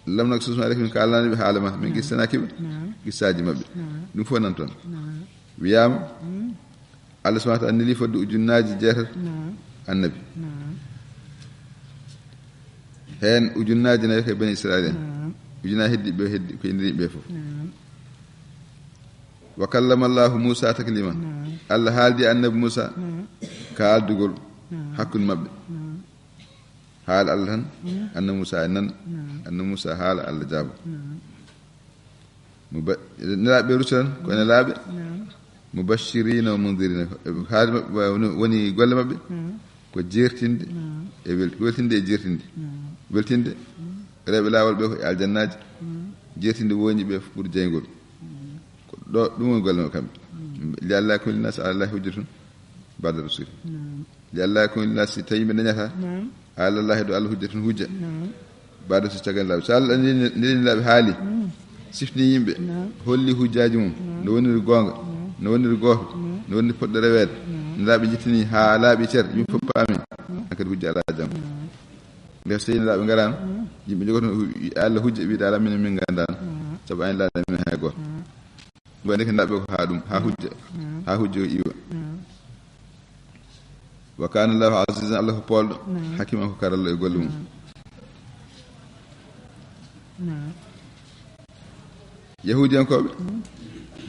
Lam naqsushum alayka, min kaalani ɓe haala ma, min, naam, qissanaaki ɓe, naam, qissaaji maɓɓe. Naam. Ɗum fof nan toon. Naam. Wiyaama, mm, Allah subhanahu wa ta'ala neli fodde ujunnaaji jeetati, naam, annabi. Naam. Heen ujunnaaji nayi ko e Bani Israa'iila en. Naam. Ujunnaaji heddiiɓe heddi ko e nder yimɓe fof. Naam. Wa kallama Allahu Muusa taklima. Naam. Allah haaldi e annabi Muusa, naam, kaaldugol, naam, hakkunde maɓɓe. Naam. Haala Allah tan, mm, annabi Muusa e nana. Naam. Annabi Muusa haala, Allah jaaba. Naam. Muba-, nelaaɓe rusulan, ko nelaaɓe. Naam. Mubashirina wa mundirina. Haali maɓɓe woni, woni golle maɓɓe, naam, ko jeertinde, naam, e wel-, weltinde e jeertinde. Naam. Weltinde, mm, rewɓe laawol ɓe ko e aljannaaji. Mm. Jeertinde wooñi ɓe fof pour jeyngol. Mm. Ko ɗo, ɗum woni golle maɓɓe kamɓe. Mm. Li alla yakuna linnaasi ala Allahi hujjatun ba'da rusuli. Naam. Li alla yakuna linnaasi, si tawi ɓe dañata, naam, ala Allahi, dow Allah, hujjatun, hujja. Naam. Ba'da, so caggal laaɓi. So Allah neli, neli nelaaɓe haali, mm, siftini yimɓe, naam, holli hujjaaji mum, naam, no woniri goonga, naam, no woniri gooto, naam, no woniri poɗɗo reweede. Naam. Nelaaɓe njettini haa laaɓi cer, yimɓe fof paami. Naam. Hankadi hujja alaa janngo. Naam. Nde so tawi nelaaɓe ngaraano, mm, yimɓe njogoto Allah hujja, wiide alaa, minen min nganndaano. Naam. Sabu aña laaɗa minen hay gooto. Naam. Wonde ko nelaaɓe ko haa ɗum, haa hujja, naam, haa hujja o iwa. Naam. Wa kana Allahu azizan, Allah ko poolɗo, naam, hakiman, ko karallo e golle mum. Naam. Naam. Yahuudiyankooɓe, mm,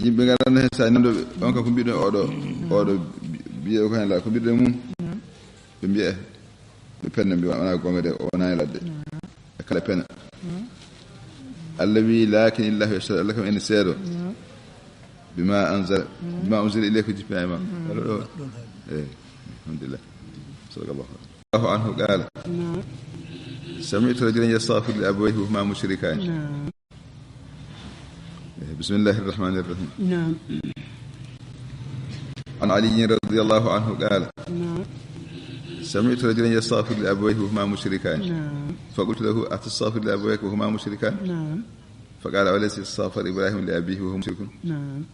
yimɓe ngannduɗaa heen, so a nanndooɓe, on kam ko mbiɗon oɗo, naam, oɗo bi-, biyee ko heen laa, ko mbiɗon e mum? Naam. Ɓe mbiya, ɓe penna, mbiya, wonaa goonga de, o wonaani ladde. Naam. E kala pena. Naam. Allah wi, "Lakin Allahu yashhadu," Allah kam ene seedo. Naam. "Bima anzala," naam, "bima unzila ilayka," ko jippinaa e ma. Naam. Oɗo ɗo. Eh, alhamdulillah. Sadaqallahu. Allahu anhu qala, naam, "Sami'tu rajulan yastaghfiru li abawayhi wa huma mushrikani." Naam. بسم الله الرحمن الرحيم. نعم. عن علي رضي الله عنه قال، نعم، سمعت رجلا يستغفر لأبويه وهما مشركان. نعم. فقلت له، أتستغفر لأبويك وهما مشركان؟ نعم. فقال، أوليس استغفر إبراهيم لأبيه وهو مشرك؟ نعم.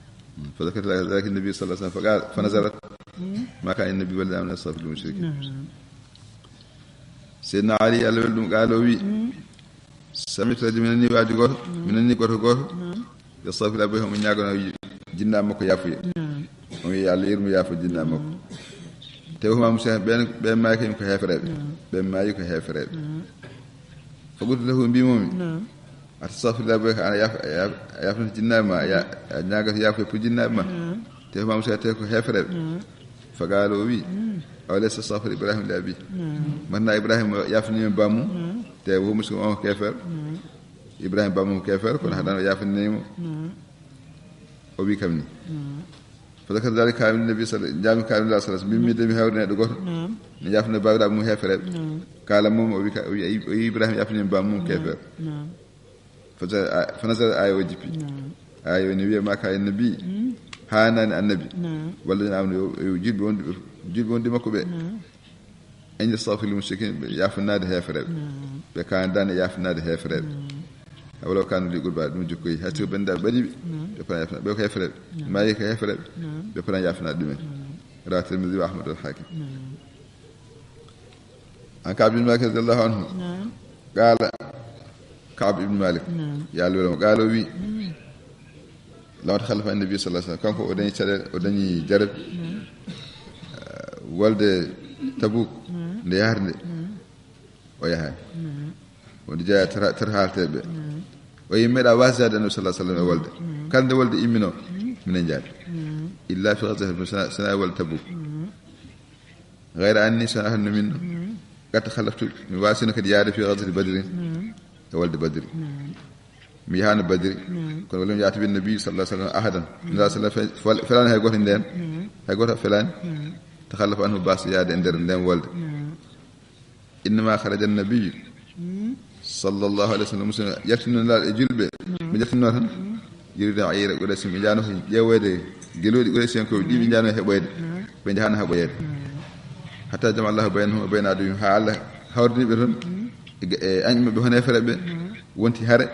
فذكرت ذلك النبي صلى الله عليه وسلم فقال، فنزلت، ما كان النبي والذين آمنوا يستغفروا للمشركين. نعم. Seydina Ali, Allah weli ɗum, qaala, o wi, mm, sami'tu rajulan, mi nani waajo gooto, mm, mi nani gorko gooto, naam, yastaghfiru li abawayhi, omo ñaagana jinnaaɓe makko yaafuya. Naam. O wi, "Allah yurmo, yaafo jinnaaɓe makko." Naam. Tawi huma mushrikun, ɓen, ɓen maayi kañum ko heefereeɓe. Naam. Ɓen maayi ko heefereeɓe. Naam. Fa qultu lahu, mbimomi, naam, "Atastaghfiru li abawayka, a yaaf-, a yaaf-, a yaafnata jinnaaɓe ma, a ya-, a ñaagata yaafuya pour jinnaaɓe ma?" Naam. Te huma mushrikun, te ko heefereeɓe. Naam. Fa qaala, o wi, mm, "Awalaysa yastaghfiru Ibrahima li abihi?" Naam. Mbaɗna Ibrahima yaafnii baammum, naam, te wo musiko on ko keefeero. Naam. Ibrahima baammum ko keefeero, kono, naam, haɗaano yaafnii mo. Naam. O wi kam ni. Naam. Fa zakara daalika kaamil nabi sal-, jaami kaamil sallallahu alaihi wasallam. Mbimmi de mi hawri neɗɗo gooto. Naam. Mi yaafna baabiraaɓe mum heefereeɓe. Naam. Kaala mum o wi ka, o wi, o wi Ibrahima yaafnii baammum, naam, keefeero. Naam. Fa nazala, fa nazala, aaya o jippi. Naam. Aaya o ne wiya, "Ma kaana nabi." Mm. Haanaani annabi. Naam. Walla ina amna yo, yo juulɓe wonde, juulɓe wonde makko ɓe. Naam. Inde stahfir lil mushrikin, ɓe yaafinaade heefereɓe. Ɓe kaandaani yaafinaade heefereɓe. Walaw kaanu uli qurba, ɗum jokkoyi. Hay so ko banndiraaɓe ɓadiiɓe, ɓe pota yaafinaade. Ɓe ko heefereɓe. Maayi ko heefereɓe. Ɓe pota yaafinaade ɗumen. Rawa Tirmidhi wa Ahmad wal Hakim. An Ka'b ibn Malik radiyallahu anhu. Qala Ka'b ibn Malik. Yo Allah welama. Qala o wi. Lamata khalafa annabi sallallahu alaihi wasallam. Kanko o dañi caɗeele, o dañi jarabi. Walde Tabuk. Nde yahrde. O yahaani. Wonde jeyaa tara, tara haalteeɓe ɓe. O yi meeɗa waasde yaade Annabi sallallahu alaihi wasallam e wolde. Kala nde wolde imminoo, minen njaadi. Illa fi ghazwati, sona, sona e wolde Tabuk. Ghayra anni, sona hannde min no. Qad takhallaftu, mi waasino kadi yaade fi ghazwati Badrin. E wolde Badri. Mi yahaano Badri. Kono walam ya'ti bin nabi sallallahu alaihi wasallam ahadan. Nda sallallahu alaihi wasallam fel-, felaani hay gooto e ndeen. Hay gooto felaani. Takhallafa anhu ba'su yaade e nder ndeen wolde. Innama kharaja an-nabiyyu sallallahu alaihi wasallam, musidɗo, yaltino Nulaaɗo e julɓe. Ɓe yaltino tan. Yuridu ayra Quraysh, ɓe njaano ko ƴeewoyde gelooɗi Quraysh en ko ɗi ɓe njaano heɓoyde. Ɓe njahaano heɓoyeede. Hatta jama Allahu baynahum wa bayna aduwwihim, haa Allah hawridini ɓe toon. E, e añɓe maɓɓe hono e fere ɓe. Wonti hare.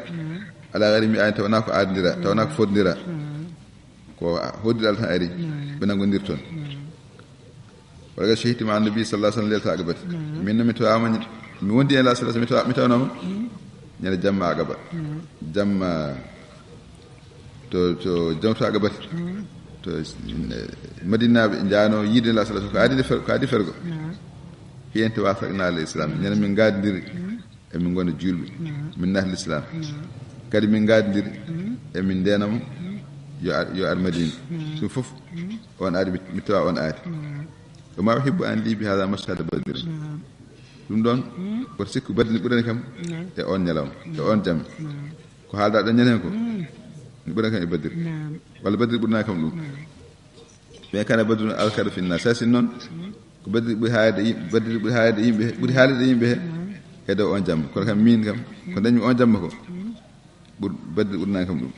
Ala ghayri mi'adin, taw wonaa ko aadondira, taw wonaa ko fotondira. Ko hoddira Allah tan ari. Ɓe nanngondir toon. Wala shahidtu ma'a nabi sallallahu alaihi wasallam laylata aqabati. Min no mi tawaama, mi wondi e la sallallahu alaihi wasallam, mi tawa-, mi tawanooma. Ñande jamma aqaba. Jamma to, to jamma aqabati. To, eh, Madinaaɓe njaano yiide la sallallahu alaihi wasallam, ko adi fer-, ko adi fergo. Hiyente wa faqna al islam. Ñande min ngadindiri. E min ngona julɓe. Min nahli islam. Kadi min ngadindiri. E min ndenamo. Yo ar, yo ar Madina. Ɗum fof. On aadi mi, mi tawa on aadi. Wa ma uhibbu an li bi hadha mashhada badrin. Ɗum ɗon, woto sikku Badri ɓurani kam e on ñalawma, e on jamma. Ko haalda ɗon ñande ko, mi ɓurani kam e Badri. Walla Badri ɓurani kam ɗum. Ɓe kana Badrun azkaru fin nas. Sa sin noon, ko Badri ɓuri haalde yim-, Badri ɓuri haalde yimɓe he, ɓuri haalde yimɓe he, e dow on jamma. Kono kam min kam, ko dañmi on jamma ko, ɓur-, Badri ɓurani kam ɗum.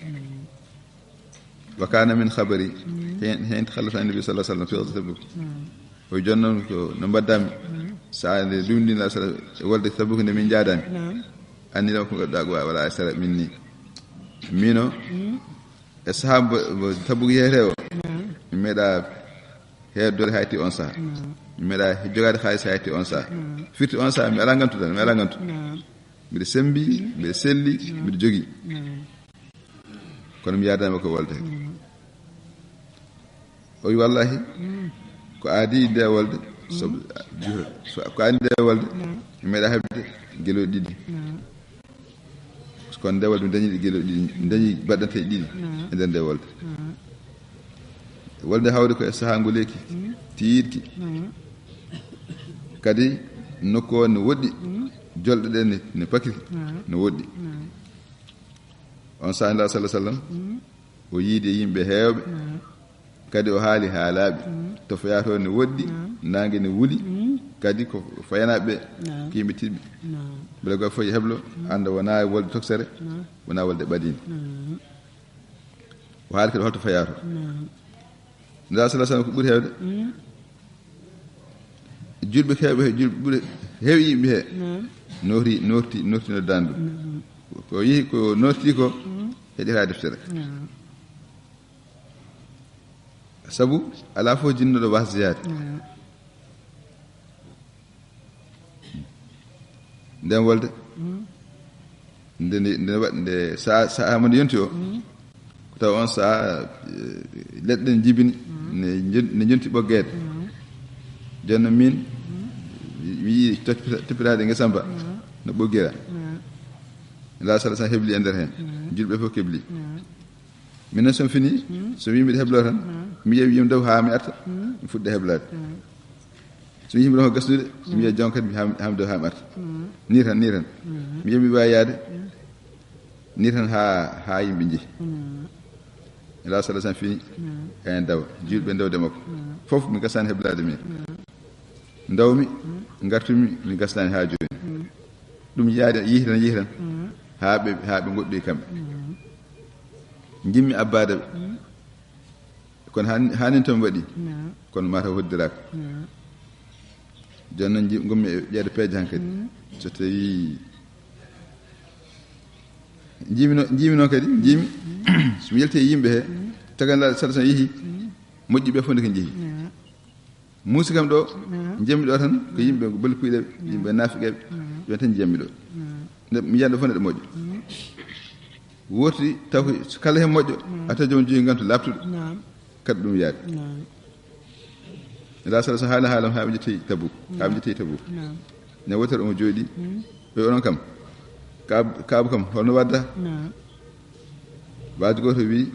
Wa kana min khabari, heen, heen takhallasa annabi sallallahu alaihi wasallam fi ghazwati Tabuk. O wi jooni noon ko no mbaɗdami, sa nde ɗum ndi na sara e wolde Tabuk nde min njaadani. Anni ɗo ko ɗaɗɗo wa-, wala sara min ni. Mino, e sahaa mbo, mbo Tabuk yeetee o, mi meeɗa heedde doole hayti on sahaa. Mi meeɗa jogaade haalis hayti on sahaa. Firti on sahaa, mi alaa ngantu tan, mi alaa ngantu. Mbiɗa sembi, mbiɗa selli, mbiɗa jogii. Kono mi yaadaama ko wolde. O wi, "Wallahi, ko aadi nde wolde, sabu juhra, so ko aadi nde wolde, mi meeɗa heɓde gelooɗi ɗiɗi. Kono nde wolde, mi dañi ɗi gelooɗi ɗiɗi, mi dañi baɗɗanteeji ɗiɗi e nder nde wolde." Wolde hawri ko e sahaa nguleeki, tiiɗki. Kadi nokku o ne woɗɗi, jolɗe ɗe ne, ne pakiri, ne woɗɗi. On sahaa, Nulaaɗo sallallahu alaihi wasallam, o yiidi e yimɓe heewɓe. Kadi o haali haalaaɓe. To fayato ne woɗɗi, naange ne wuli. Kadi ko fayanaaɓe ɓe, ko yimɓe tiɗɓe. Mbele goɗɗo fof heblo, annda wonaa wolde toksere, wonaa wolde ɓadiinde. O haali kadi holto fayato. Nulaaɗo sallallahu alaihi wasallam ko ɓuri heewde. Julɓe heewɓe he, julɓe ɓuri heewi yimɓe he. Nooti, nooti, nooti no dandu. Ko yehi, ko nooti ko, heɗi haa deftere. Sabu alaa fof jinnoɗo waasde yaade. Nden wolde. Nde, nde, nde wa-, nde sa-, sahaa mo nde yonti o. Ko taw on sahaa, eh, leɗɗe ne jibini, ne jon-, ne jonti ɓoggeede. Jooni noon min, mi yii toppita-, toppitaade ngesa mba, no ɓoggira. Nulaaɗo sallallahu alaihi wasallam hebli e nder heen. Julɓe fof kebli. Min noon, so mi fini, so mi yii mbiɗa heblo tan, mi ƴeewi yim daw haa mi arta, mi fuɗɗa heblaade. So mi yii mbiɗa ko gasnude, mi wiya jon kadi mi haa, haa mi daw haa mi arta. Nii tan, nii tan. Mi ƴeewi mbiɗa waawi yaade, nii tan haa, haa yimɓe njehi. Nulaaɗo sallallahu alaihi wasallam fini, en dawa, julɓe ndewde makko. Fof mi gasaani heblaade min. Ndawmi, ngartumi, mi gasnaani haa jooni. Ɗum yaade, yehi tan, yehi tan. Haa ɓe, haa ɓe ngoɗɗoyi kamɓe. Njimmi abbaade ɓe. Kono haa, haa nin to mi waɗi. Kono mataw hoddiraaka. Jooni noon, nji-, ngonmi e ƴeewde peeje hankadi. So tawii njiimi no-, njiimi noon kadi, njiimi, so mi yalti e yimɓe he, taganlaaɗo sala tan yehi, moƴƴi ɓe fof nde ko njehi. Muusi kam ɗo, njiyammi ɗo tan, ko yimɓe ko bali puyɗe, yimɓe naafiqeeɓe, ɓe tan njiyammi ɗo. Nde mi yiyata ɗo fof neɗɗo moƴƴo. Wurti taw ko so kala heen moƴƴo, a tawi joom jogi ngantu laaɓtuɗo. Naam. Kadi ɗum yaade. Naam. Nela sala so haala haalam haa ɓe njetti Tabuk. Haa ɓe njetti Tabuk. Naam. Ne wootere omo jooɗi. Ɓe onon kam. Kaab-, Kaabu kam, holno wadda? Naam. Waaji gooto wi,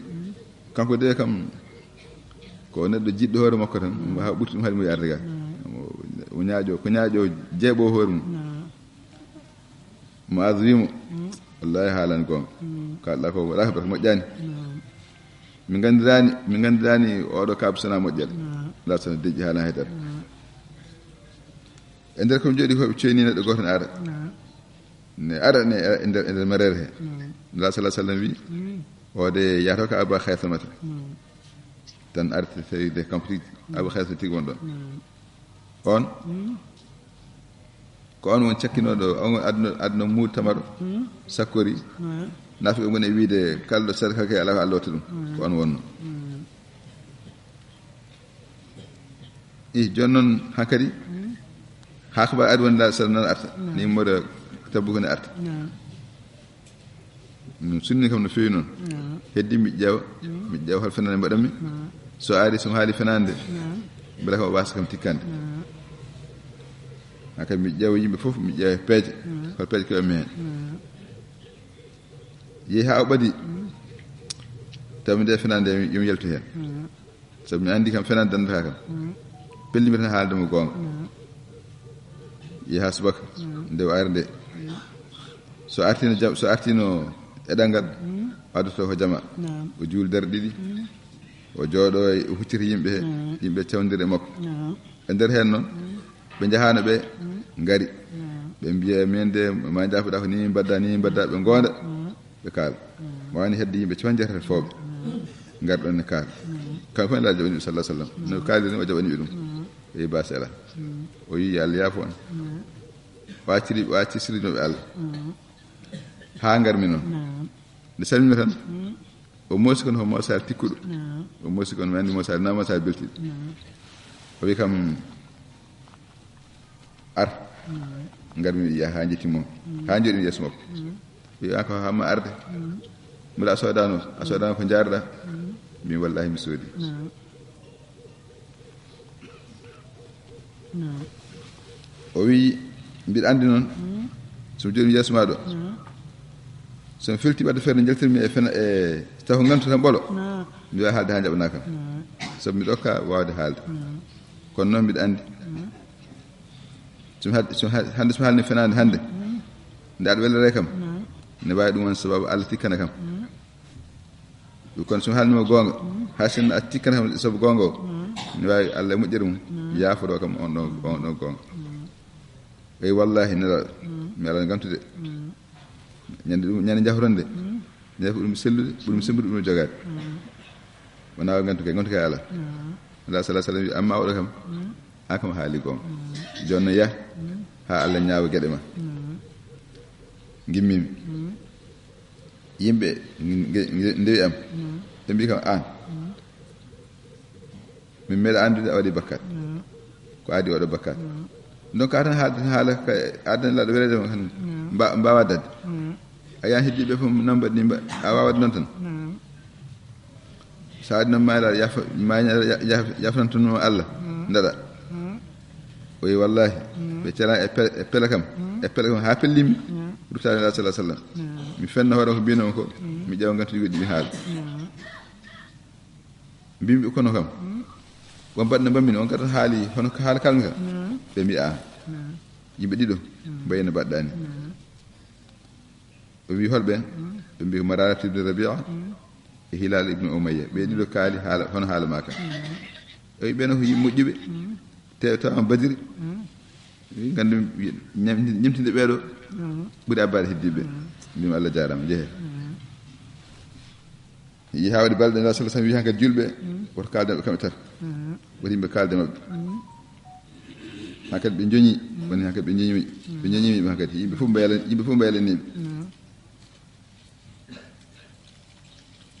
kanko de kam, ko neɗɗo jiɗɗo hoore makko tan, haa ɓurti ɗum haali mo yarde ga. Naam. O, o ñaaƴo, ko ñaaƴo jeeɓo hoore mum. Naam. Muaz wi mo, "Wallahi haalan goonga. Kaalɗa ko waɗaaka barka moƴƴaani. Min nganndirani, min nganndirani oɗo Kaabu sona moƴƴere." Nela sala deƴƴi haalan haydara. E nder ko ɓe jooɗi ko ɓe coyni neɗɗo gooto ne ara. Ne ara ne e nder, e nder mereere he. Nela sala sallam wi, "O de yahata ko Aba Haysamata." Tan arti tawi de kampo tigi, Aba Haysama tigi won ɗon. On, ko on woni cakkinooɗo, on woni aduna, aduna muudo tamaro, sakkori. Naafiqe ngoni e wiide, kala ɗo sadaka kay alaa ko Allah watta ɗum. Ko on wonno. I jooni noon hankadi, haa ko mbaɗa adi wonde laaɗa sara noon arta. Ni mboɗo tabbu ko ne arta. Min sunni kam no feewi noon. Heddi mi ƴeewa, mi ƴeewa hol fenaande mbaɗanmi. So ari, so mi haali fenaande, mbela kam o waasa kam tikkande. Haa kadi mi ƴeewa yimɓe fof, mi ƴeewa peeje, hol peeje keɓanmi heen. Yehi haa o ɓadi, tawi mi nde fenaande, yo mi yaltu heen. Sabu mi anndi kam fenaande danndataa kam. Pellimi tan haalde mo goonga. Yehi haa subaka, nde o ari nde. So artino jam-, so artino e ɗanngal, addoto ko jama. O juul dere ɗiɗi, o jooɗo, o huccita yimɓe he, yimɓe cawndira e makko. E nder heen noon, ɓe njahaano ɓe ngari. Ɓe mbiya, "Min de, ma njaafoɗaa ko ni mbadda, ni mbadda," ɓe ngoonda. Ɓe kaala. Mo woni hedde yimɓe capanɗe jeetati fooɓe. Ngarɗon ne kaala. Kamɓe fof ne laaji jaɓani ɓe sallallahu alaihi wasallam. No kaali ni o jaɓani ɓe ɗum. E baasi alaa. O yi Allah yaafo on. O acciri, o acciri no ɓe Allah. Haa ngarmi noon. Nde salmimi tan, o moosi kono ko moosaali tikkuɗo. O moosi kono mi anndi moosaali, na moosaali beltiiɗo. O wi kam, "Ar." Ngarmi mi yiya haa njetti mo. Haa njooɗi mi yeeso makko. Wi, "An ko haa ma arde. Mbiɗa a soodaano, a soodaano ko njaarɗa?" Mbi, "Wallahi mi soodi." O wi, "Mbiɗa anndi noon, so mi jooɗi mi yeeso ma ɗo, so mi felti wadde feere njaltirmi e fena, e taw ko ngantu tan ɓolo, mi waawi haalde haa njaɓanaa kam. Sabu mbiɗa okka waawde haalde. Kono noon mbiɗa anndi." So mi had-, so mi had-, hannde so mi haalni fenaande hannde, nde aɗa welere kam, ne waawi ɗum won sababu Allah tikkana kam. Ɗum kono so mi haalni mo goonga, hay sinno a tikkana kam sabu goonga o, ne waawi Allah e moƴƴere mum, yaaforo kam on ɗon, on ɗon goonga. Eyi, wallahi, nelaaɗo, mi alaa ngantude. Ñande ɗum, ñande jahronde, ñande ko ɓurmi sellude, ɓurmi sembude, ɓurmi jogaade. Wonaa o ngantu kay, ngantu kay alaa. Nela sallallahu alaihi wasallam wi, "Amma oɗo kam, an kam haali goonga. Jooni no yah, haa Allah ñaawa geɗe ma." Ngimmimi. Yimɓe nge-, nge-, ndewi am. Ɓe mbi kam, "An, min meeɗa anndude a waɗi bakkat. Ko adii oɗo bakkat." Donc, a tan haalde tan haala ka addan laaɗo welede ma tan. Mba-, mbaawa dadde. A yiyan heddiiɓe fof noon mbaɗi ni mba-, a waawa waɗde noon tan. Sa waɗi noon ma laaɗo yafa, ma ña-, ya-, ya-, yafanantuno Allah. Ndaɗa. O wi, "Wallahi, ɓe cela e pe-, e pele kam. E pele kam haa pellimi. Ruttaade Nela sallallahu alaihi wasallam. Mi fenna hoore ko mbiynoon ko. Mi ƴeewa ngantuɗi goɗɗi mi haala." Mbimi ɓe, "Kono kam, won mbaɗno mbammi on kadi haali, hono ko haala kalmi ka?" Ɓe mbi, "A." Yimɓe ɗiɗo, mbayi no mbaɗɗa ni. O wi, "Hol ɓeen?" Ɓe mbi, "Ko Mararatu ibn Rabi'a e Hilal ibn Umayya. Ɓe ɗiɗo kaali haala, hono haala ma ka." O wi, "Ɓeen ko yimɓe moƴƴuɓe, te tawa Badri. Wi, nganndu ñam-, ñamtinde ɓeeɗo ɓuri abbaade heddiiɓe." Mbimi, "Allah jaaraama, njehee." Yehi haa waɗi balɗe, Nela sallallahu alaihi wasallam wi hankadi julɓe, woto kaalden ɓe kamɓe tata. Woto yimɓe kaalde maɓɓe. Hankadi ɓe njoñi, woni hankadi ɓe njoñi, ɓe njoñi ɓe hankadi. Yimɓe fof mbayla, yimɓe fof mbayla ni ɓe.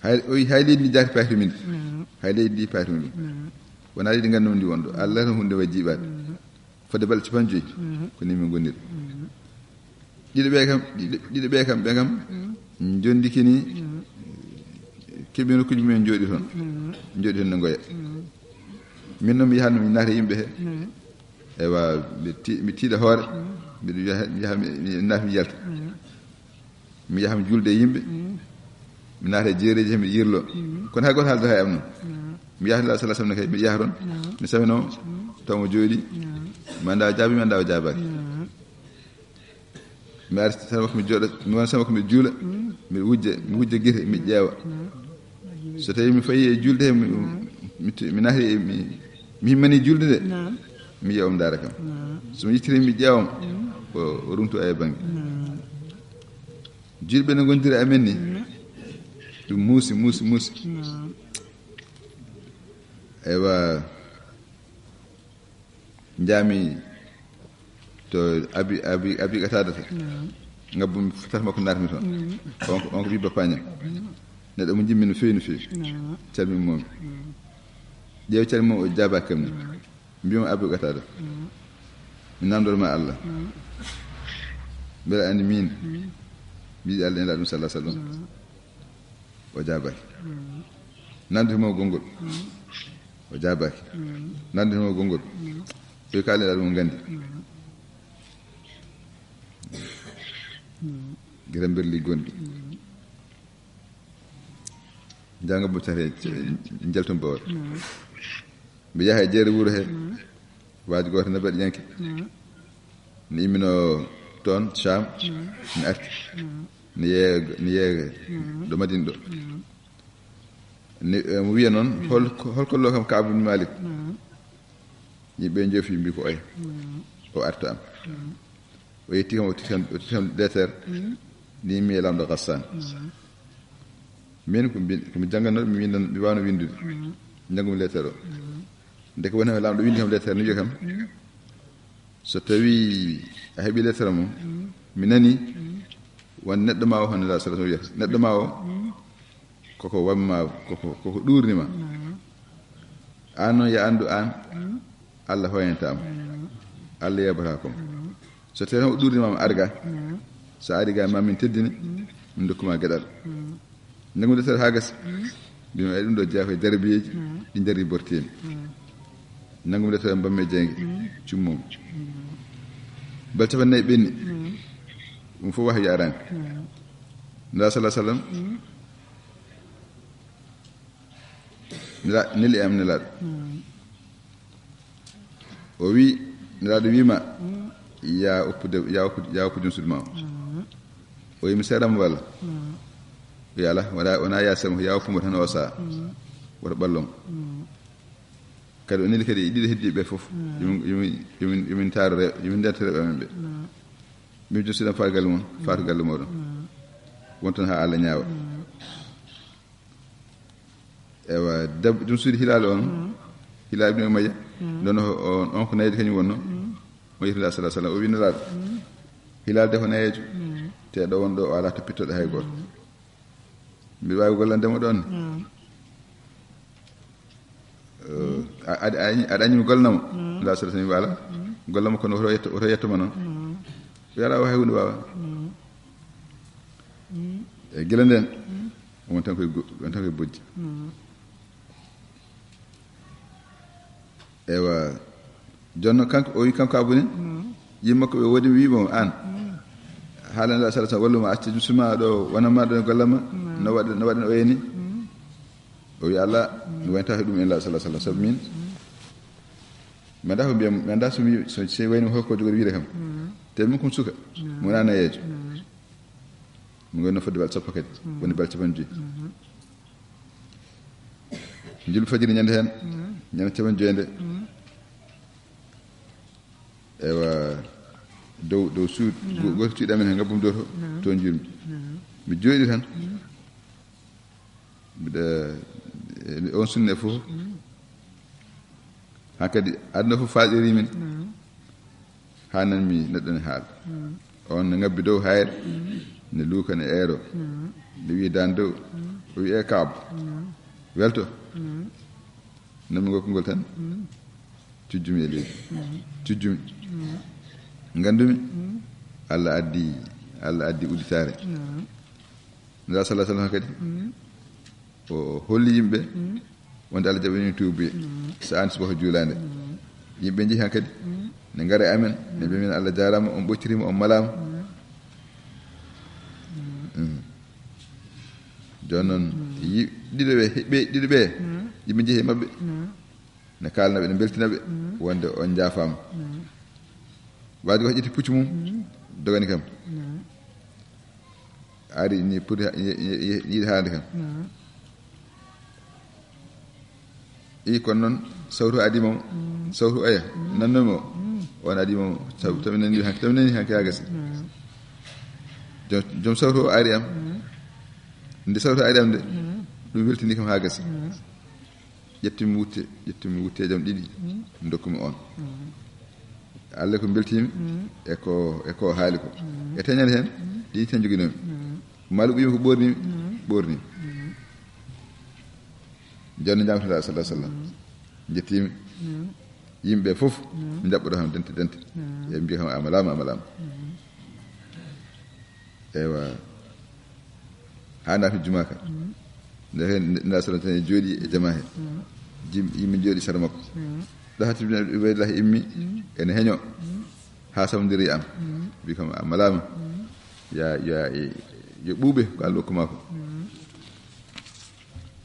Hay, o wi, hay leydi ndi jaati payto min. Hay leydi ndi payto min. Wona leydi nganndu ndi wonɗo. Allah tan hunde wayi jiiɓaade. Fodde balɗe capanɗe joyi. Ko ni min ngonniri. Ɗiɗo ɓe kam, ɗiɗo, ɗiɗo ɓe kam, ɓe kam, njondiki ni, keɓi nokkuuji mumen njooɗi toon. Njooɗi toon ne ngoya. Min noon mi yahatno mi naata yimɓe he. Eywa, mi ti-, mi tiiɗa hoore. Mbiɗo yaha, mi yaha, mi, mi naata mi yalta. Mi yaha mi julde e yimɓe. Mi naata e jeereeji he, mi yirlo. Kono hay gooto haaldata e am noon. Mi yaha la sala samne kay, mi yaha toon. Mi saminoo, taw mo jooɗi. Mi annda o jaabi, mi annda o jaabaaki. Mi ari sama ko mi jooɗa, mi wona sama ko mi juula. Mi wujja, mi wujja gite, mi ƴeewa. So tawi mi fayi e julde he, mi, mi, mi naati e, mi, mi himmani julde nde. Mi yiya omo ndaara kam. So mi yittiri mi ƴeewa mo, o, o runtu e bannge. Julɓe no ngondiri amen ni. Ɗum muusi, muusi, muusi. Eywa. Njaami to Abi, Abi, Abi Qataadata. Ngabbumi fetal makko, naatmi toon. On ko, on ko ɓiɓɓe pañam. Neɗɗo mo njimmi no feewi, no feewi. Calmini moom. Ƴeew calmi moom, o jaabaaki kam ni. Mbiyam Abi Qataada. Mi namndor ma Allah. Mbeɗa anndi min. Mbiɗi Allah e Nulaaɗo mum sallallahu alaihi wasallam. O jaabaaki. Nannditmo konngol. O jaabaaki. Nannditmo konngol. Ɓe kaali ɗum nganndi. Gila mberli gonɗi. Njanga butare, njaltum bawol. Mbi yaha e jeere wuro he. Waaji gooto ne mbaɗi yanke. Ne immino toon Sham. Ne arti. Ne yeeya, ne yeeya ɗo Madina ɗo. Ni, eh, mo wiya noon, hol, hol kollo kam Kaabu bin Malik? Yimɓe njoofi mbi ko oya. O arta am. O yetti kam, o titan, o titan letter. Ni mi e Laamɗo Ghassan. Min ko mbi-, ko mi jannganooɗo, mi windan, mi waawno winndude. Njanngumi letter o. Nde ko woni heen Laamɗo winndi kam letter, no wiya kam, so tawi a heɓi letter mum, mi nani won neɗɗo ma o, hono la sallallahu alaihi wasallam wiyata, neɗɗo ma o, koko wamma, koko, koko ɗuurni ma. Aan noon, ya anndu aan, Allah hoyanta ma. Allah yeɓata kam. So tawi tan o ɗuurni ma, arga. So a ari ga ma min teddini, min dokkuma geɗal. Nanngu letter haa gasi. Mbimi, ay, ɗum ɗo jeyaa ko e jarbiyeeji, ɗi jarri borteemi. Nanngu letter mbammi e jeyge, cummomi. Bal capanɗe nayi ɓenni. Ɗum fof wahayu araani. Nda sallallahu alaihi wasallam. Nela-, neli am nelaaɗo. O wi, nelaaɗo wi ma, ya oppude, ya oppude, ya oppude suudu ma o. O wi mi seeɗa mo walla? O wi ala, wona, wona ya seeɗa mo, ya oppu mo tan o saa. Woto ɓallon. Kadi o neli kadi e ɗiɗo heddi ɓe fof. Yomin, yomin, yomin, yomin taaro re-, yomin ndenta rewɓe amen ɓe. Min jottiɗam faatu galle mon, faatu galle moɗon. Wonton ha Allah ñaawa. Ewa, deb-, ɗum suuɗi Hilaal on. Hilaal ibn Umayya. Ɗon o, on, on ko nayeejo kañum wonno. O yehi Hilaal sallallahu alaihi wasallam. O wi Nelaaɗo. Hilaal de ko nayeejo. Te ɗo won ɗo o alaa toppittoɗo hay gooto. Mbiɗa waawi gollande mo ɗon. Eh, a, a, a, aɗa anndi mi gollanamo? Nelaaɗo sallallahu alaihi wasallam wi ala. Gollamo kono woto yetto, woto yetto ma noon. Wi ala o hay huunde waawa. E gila nden, won tan koye go-, won tan koye bojji. Ewa, jonno kanko, o wi kanko Abu ne, yimma ko ɓe woodi wi mo an. Haala Nelaaɗo sallallahu alaihi wasallam wallu ma acca suma ɗo, wona ma ɗo gollama, no waɗa, no waɗa no oyeni. O wi Allah, mi wonta he ɗum en Nelaaɗo sallallahu alaihi wasallam, sabu min. Mi annda ko mbiyam, mi annda so mi, so, so wayno holko jogori wiide kam. Te min ko mi suka, mi wona nayeejo. Mi wonno fodde balɗe sappo kadi, woni balɗe capanɗe joyi. Julɓe fajiri ñande heen, ñande capanɗe joyi nde. Ewa, dow, dow suudu, go-, gooto cuuɗi amen heen, ngabbum dow to, to njurmi. Mi jooɗi tan. Mbiɗa, e on sunne fof. Hankadi, aduna fof faaɗiri min. Haa nanmi neɗɗo ne haala. On ne ngabbi dow hayre, ne luuka, ne eero. Ne wi'i dan dow, o wi'i, "E Kaabu, welto." Nanmi ngol konngol tan, cujjumi e leydi. Cujjumi. Ngandumi, Allah addi, Allah addi udditaare. Nulaaɗo sallallahu alaihi wasallam kadi, o holli yimɓe wonde Allah jaɓani tuubuye. So an subaka juulaande, yimɓe njehi han kadi, ne ngara e amen, ne mbiya min, "Allah jaaraama, on ɓocciriima, on malaama." Mm. Jooni noon, yi-, ɗiɗo ɓe, ɓe, ɗiɗo ɓe, yimɓe njehi e maɓɓe, ne kaalna ɓe, ne mbeltina ɓe, wonde on njaafaama. Waaji ko ƴetti puccu mum, dogani kam. Ari ni poti ha-, ye-, ye-, ye-, yiɗi haalde kam. I kono noon, sawtu adii mo, sawtu oya, nannomi o, on adii mo, sabu tawi nani hanke, tawi nani hanke haa gasi. Joom, joom sawtu o ari am. Nde sawtu ari am nde, ɗum weltini kam haa gasi. Ƴettumi wutte, ƴettumi wutteeji am ɗiɗi, ndokkumi on. Allah ko mbeltiimi e ko, e ko haali ko. E teñal heen, ɗiɗi tan njoginoomi. Maalu ɓiyum ko ɓoornimi, ɓoornimi. Jooni njaamtata sallallahu alaihi wasallam. Njettiimi. Yimɓe fof, mi njaɓɓoɗo kam dente, dente. E mbiya kam, "A malaama, a malaama." Eywa. Haa naati jumaa ka. Nde heen, nde, nde sallallahu alaihi wasallam jooɗi e jamaa he. Jim-, yimɓe jooɗi sara makko. Ɗo hatti Ubaydullah immi, ene heño. Haa samdiri am. Mbi kam, "A malaama." Ya, ya, e, yo ɓuuɓe ko Allah hokku maa ko.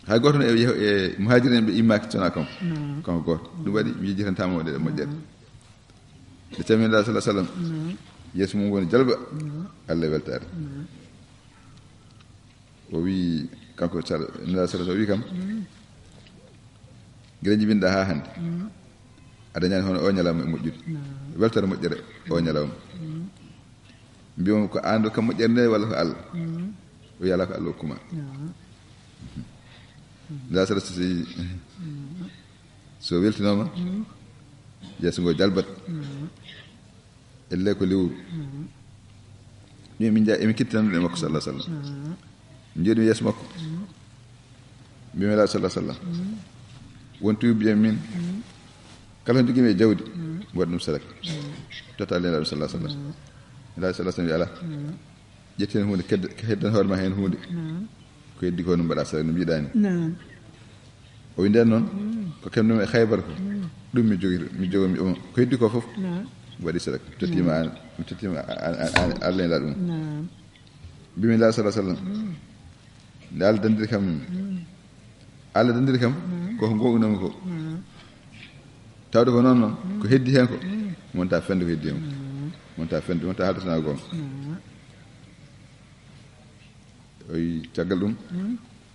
Hay gooto no e, e muhaajiriin ɓe immaaki sona kanko. Kanko gooto. Ɗum waɗi mi yejjitantaama waɗde moƴƴere. Nde calmini Nulaaɗo sallallahu alaihi wasallam, yeeso mum woni jalba, Allah weltaare. O wi kanko sal-, Nulaaɗo sallallahu alaihi wasallam o wi kam, "Gila njibinɗaa haa hannde, a dañaani hono o ñalawma e moƴƴude. Weltaare moƴƴere o ñalawma." Mbiyam ko aan ɗo kam moƴƴere nde walla ko Allah? O wi alaa ko Allah hokku maa. Nulaaɗo sallallahu alaihi wasallam so, so weltinooma, yeeso ngo jalbat. Elle ko lewru. Ɗum emin nja-, emin kettinande e makko sallallahu alaihi wasallam. Min njooɗi yeeso makko. Mbiimi Nulaaɗo sallallahu alaihi wasallam, won tuubi mbiyan min, kala ko njogiimi e jawdi, mi waɗa ɗum sadaka. Totta Nulaaɗo sallallahu alaihi wasallam. Nulaaɗo sallallahu alaihi wasallam wi alaa. Ƴetti heen huunde, kedde-, heddan hoore ma heen huunde. Ko heddi ko no mbaɗa sadaka no mbiɗa ni. O wi ndeen noon, ko keɓmi ɗum e Khaybar ko, ɗum mi jogi, mi jogo, mi, ko heddi ko fof, mi waɗi sadaka. Mi tottiima aan, mi tottiima a-, a-, a-, a-, Allah e Nulaaɗo ɗum. Mbiimi Nulaaɗo sallallahu alaihi wasallam, nde Allah dandiri kam, Allah dandiri kam, ko ko ngoongunomi ko. Tawde ko noon noon, ko heddi heen ko, mi wonta fende ko heddi heen ko. Mi wonta fende, mi wonta haalde sona goonga. O wi caggal ɗum,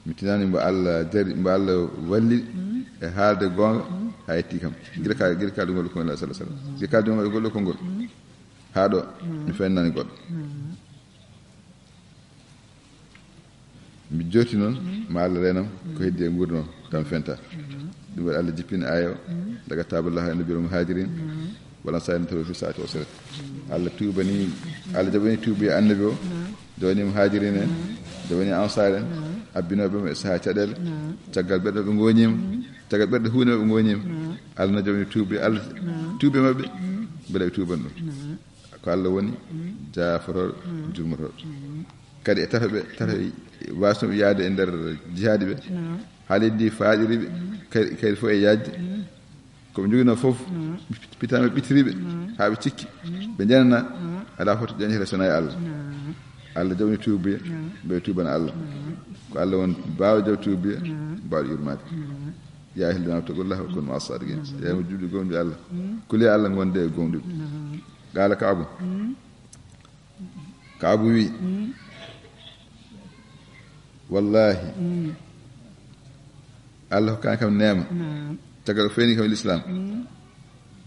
mi tinaani mbo Allah jari, mbo Allah walli e haalde goonga, haa yetti kam. Gila ka, gila ka ɗum ngol ko Nulaaɗo sallallahu alaihi wasallam. Gila ka ɗum ngol konngol. Haa ɗo, mi fennani goɗɗo. Mi jooti noon, ma Allah reenam, ko heddi e nguurndam o, kam fenta. Ɗum waɗi Allah jippini aaya o, "Laqad taaballahu ala nabiyyi wal muhaajiriina wal ansaari alladhiina taba'uhu fi saa'ati usrati." Allah tuubani, Allah jaɓani tuubi annabi o, jaɓani muhaajiriin en, jaɓani ansaar en, abbinooɓe mo e sahaa caɗeele, caggal ɓerɗe ɓe ngooñiima, caggal ɓerɗe huunde maɓɓe ngooñiima. Allah na jaɓani tuubi, Allah tuubi maɓɓe, mbele ɓe tuuban ɗum. Ko Allah woni jaafotooɗo, jurmotooɗo. Kadi e tafa ɓe, tafa waasnooɓe yaade e nder jihaadi ɓe, haa leydi ndi faaɗiri ɓe, kadi, kadi fof e yaajde. Ko ɓe njoginoo fof, pitaama ɓittiri ɓe, haa ɓe cikki, ɓe njananaa, alaa fof to ƴañete so wonaa e Allah. Allah jaɓani tuubuye, ɓe tuuban Allah. Ko Allah woni baawɗo jaɓ tuubuye, baawɗo yurmaade. Yaa ayyuhal ladiina aamanu ittaqullaaha wa kuunu ma'a saadiqiin. Yaa mo juulɓe gomɗi Allah. Kulii Allah, ngonde e gomɗuɓe. Qaala Ka'bu. Ka'bu wi, "Wallaahi, Allah hokkaani kam neema, caggal o feeñni kam e Lislaam,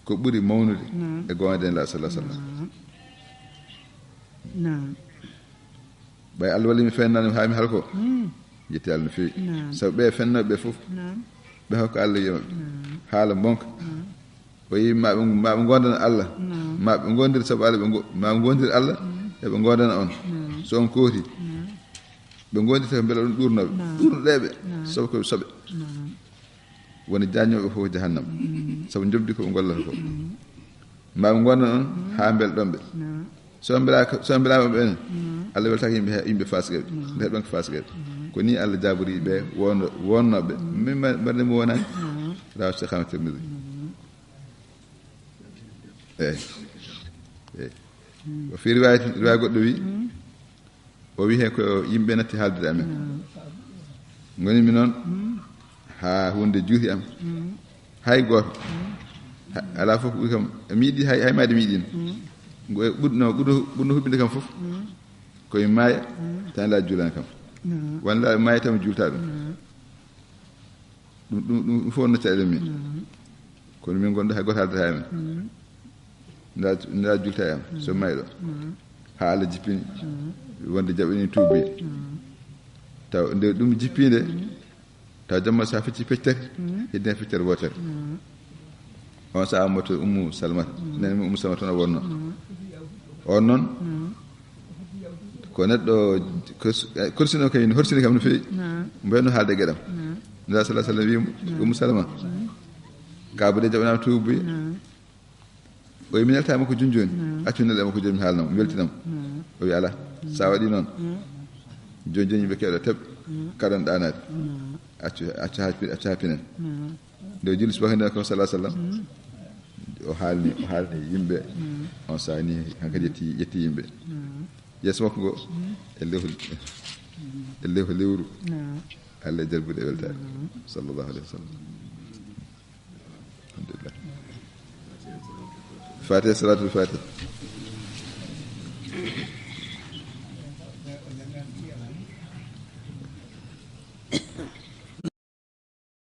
ko ɓuri mawnude e goonga e Nulaaɗo sallallahu alaihi wasallam." Ɓay Allah walli mi fennani haa mi halko. Yetti Allah no feewi. Sabu ɓe fennooɓe ɓe fof, ɓe hokka Allah yiyam maɓɓe. Haala mbonka. O yi ma ɓe, ma ɓe ngondana Allah. Ma ɓe ngondir sabu Allah, ɓe ngo-, ma ɓe ngondir Allah, eɓe ngondana on. So on kooti, ɓe ngondirta ko mbela ɗum ɗuurnoɓe. Ɗuurnoɗeɓe, sabu ko soɓe. Woni jaññooɓe fof ko jahannam. Sabu njoɓdi ko ɓe ngollata ko. Ma ɓe ngondan on haa mbelɗon ɓe. So mbelaaka, so mbelaama ɓe enen, Allah weltaaka yimɓe, yimɓe faasiqeɓe. Nde heɓen ko faasiqeɓe. Ko ni Allah jaabori ɓe wonno-, wonnooɓe. Min ma-, mbaɗde mo wonaani. Rawahu Cheikh Ahmed Tirmidhi. Eeyi. Eeyi. O fii riwaayat, riwaaya goɗɗo wi, o wi heen ko yimɓe natti haaldude amen. Ngoni mi noon haa huunde juuti am. Hay gooto. Ha-, alaa fof ko ɓuri kam. Mi yiɗi hay, hay maayde mi yiɗino. Ngo e ɓurno, ɓurno, ɓurno huɓɓinde kam fof. Ko mi maaya, tan la juulana kam. Walla mi maaya tan mi juulta ɗum. Ɗum, ɗum, ɗum, ɗum fof no caɗeɗen min. Kono min gonɗo hay gooto haaldata e men. Nda, nda julta e am, so mayɗo. Haa Allah jippini, wonde jaɓini tuubi. Taw nde ɗum jippi nde, taw jamma sa fecci feccere, heddi hen feccere wootere. On sa ammoto Ummu Salmata. Nen mi Ummu Salmata no wonno. On noon, ko neɗɗo kors-, eh, korsino kay, horsini kam no feewi. Mbayno haalde geɗam. Nda sallallahu alaihi wasallam wiimo, Ummu Salma, ka bude jaɓanaama tuubi. O wi, mi neltaama ko jooni jooni. Accu nel e makko jooni mi haalnam, mi weltinam. O wi, alaa. Sa waɗi noon, jooni jooni yimɓe keewɗa teɓ, kaɗon ɗaanaade. Accu, accu haa pi-, accu haa pinen. Nde o julli subaka nde ko sallallahu alaihi wasallam, o haalni, o haalni yimɓe. On saa ni hankadi yetti, yetti yimɓe. Yeeso makko ngo, e lewru, e lewru, lewru. Allah e jalbude e weltaare. Sallallahu alaihi wasallam. Alhamdulillah. Fatiha, salatul Fatiha.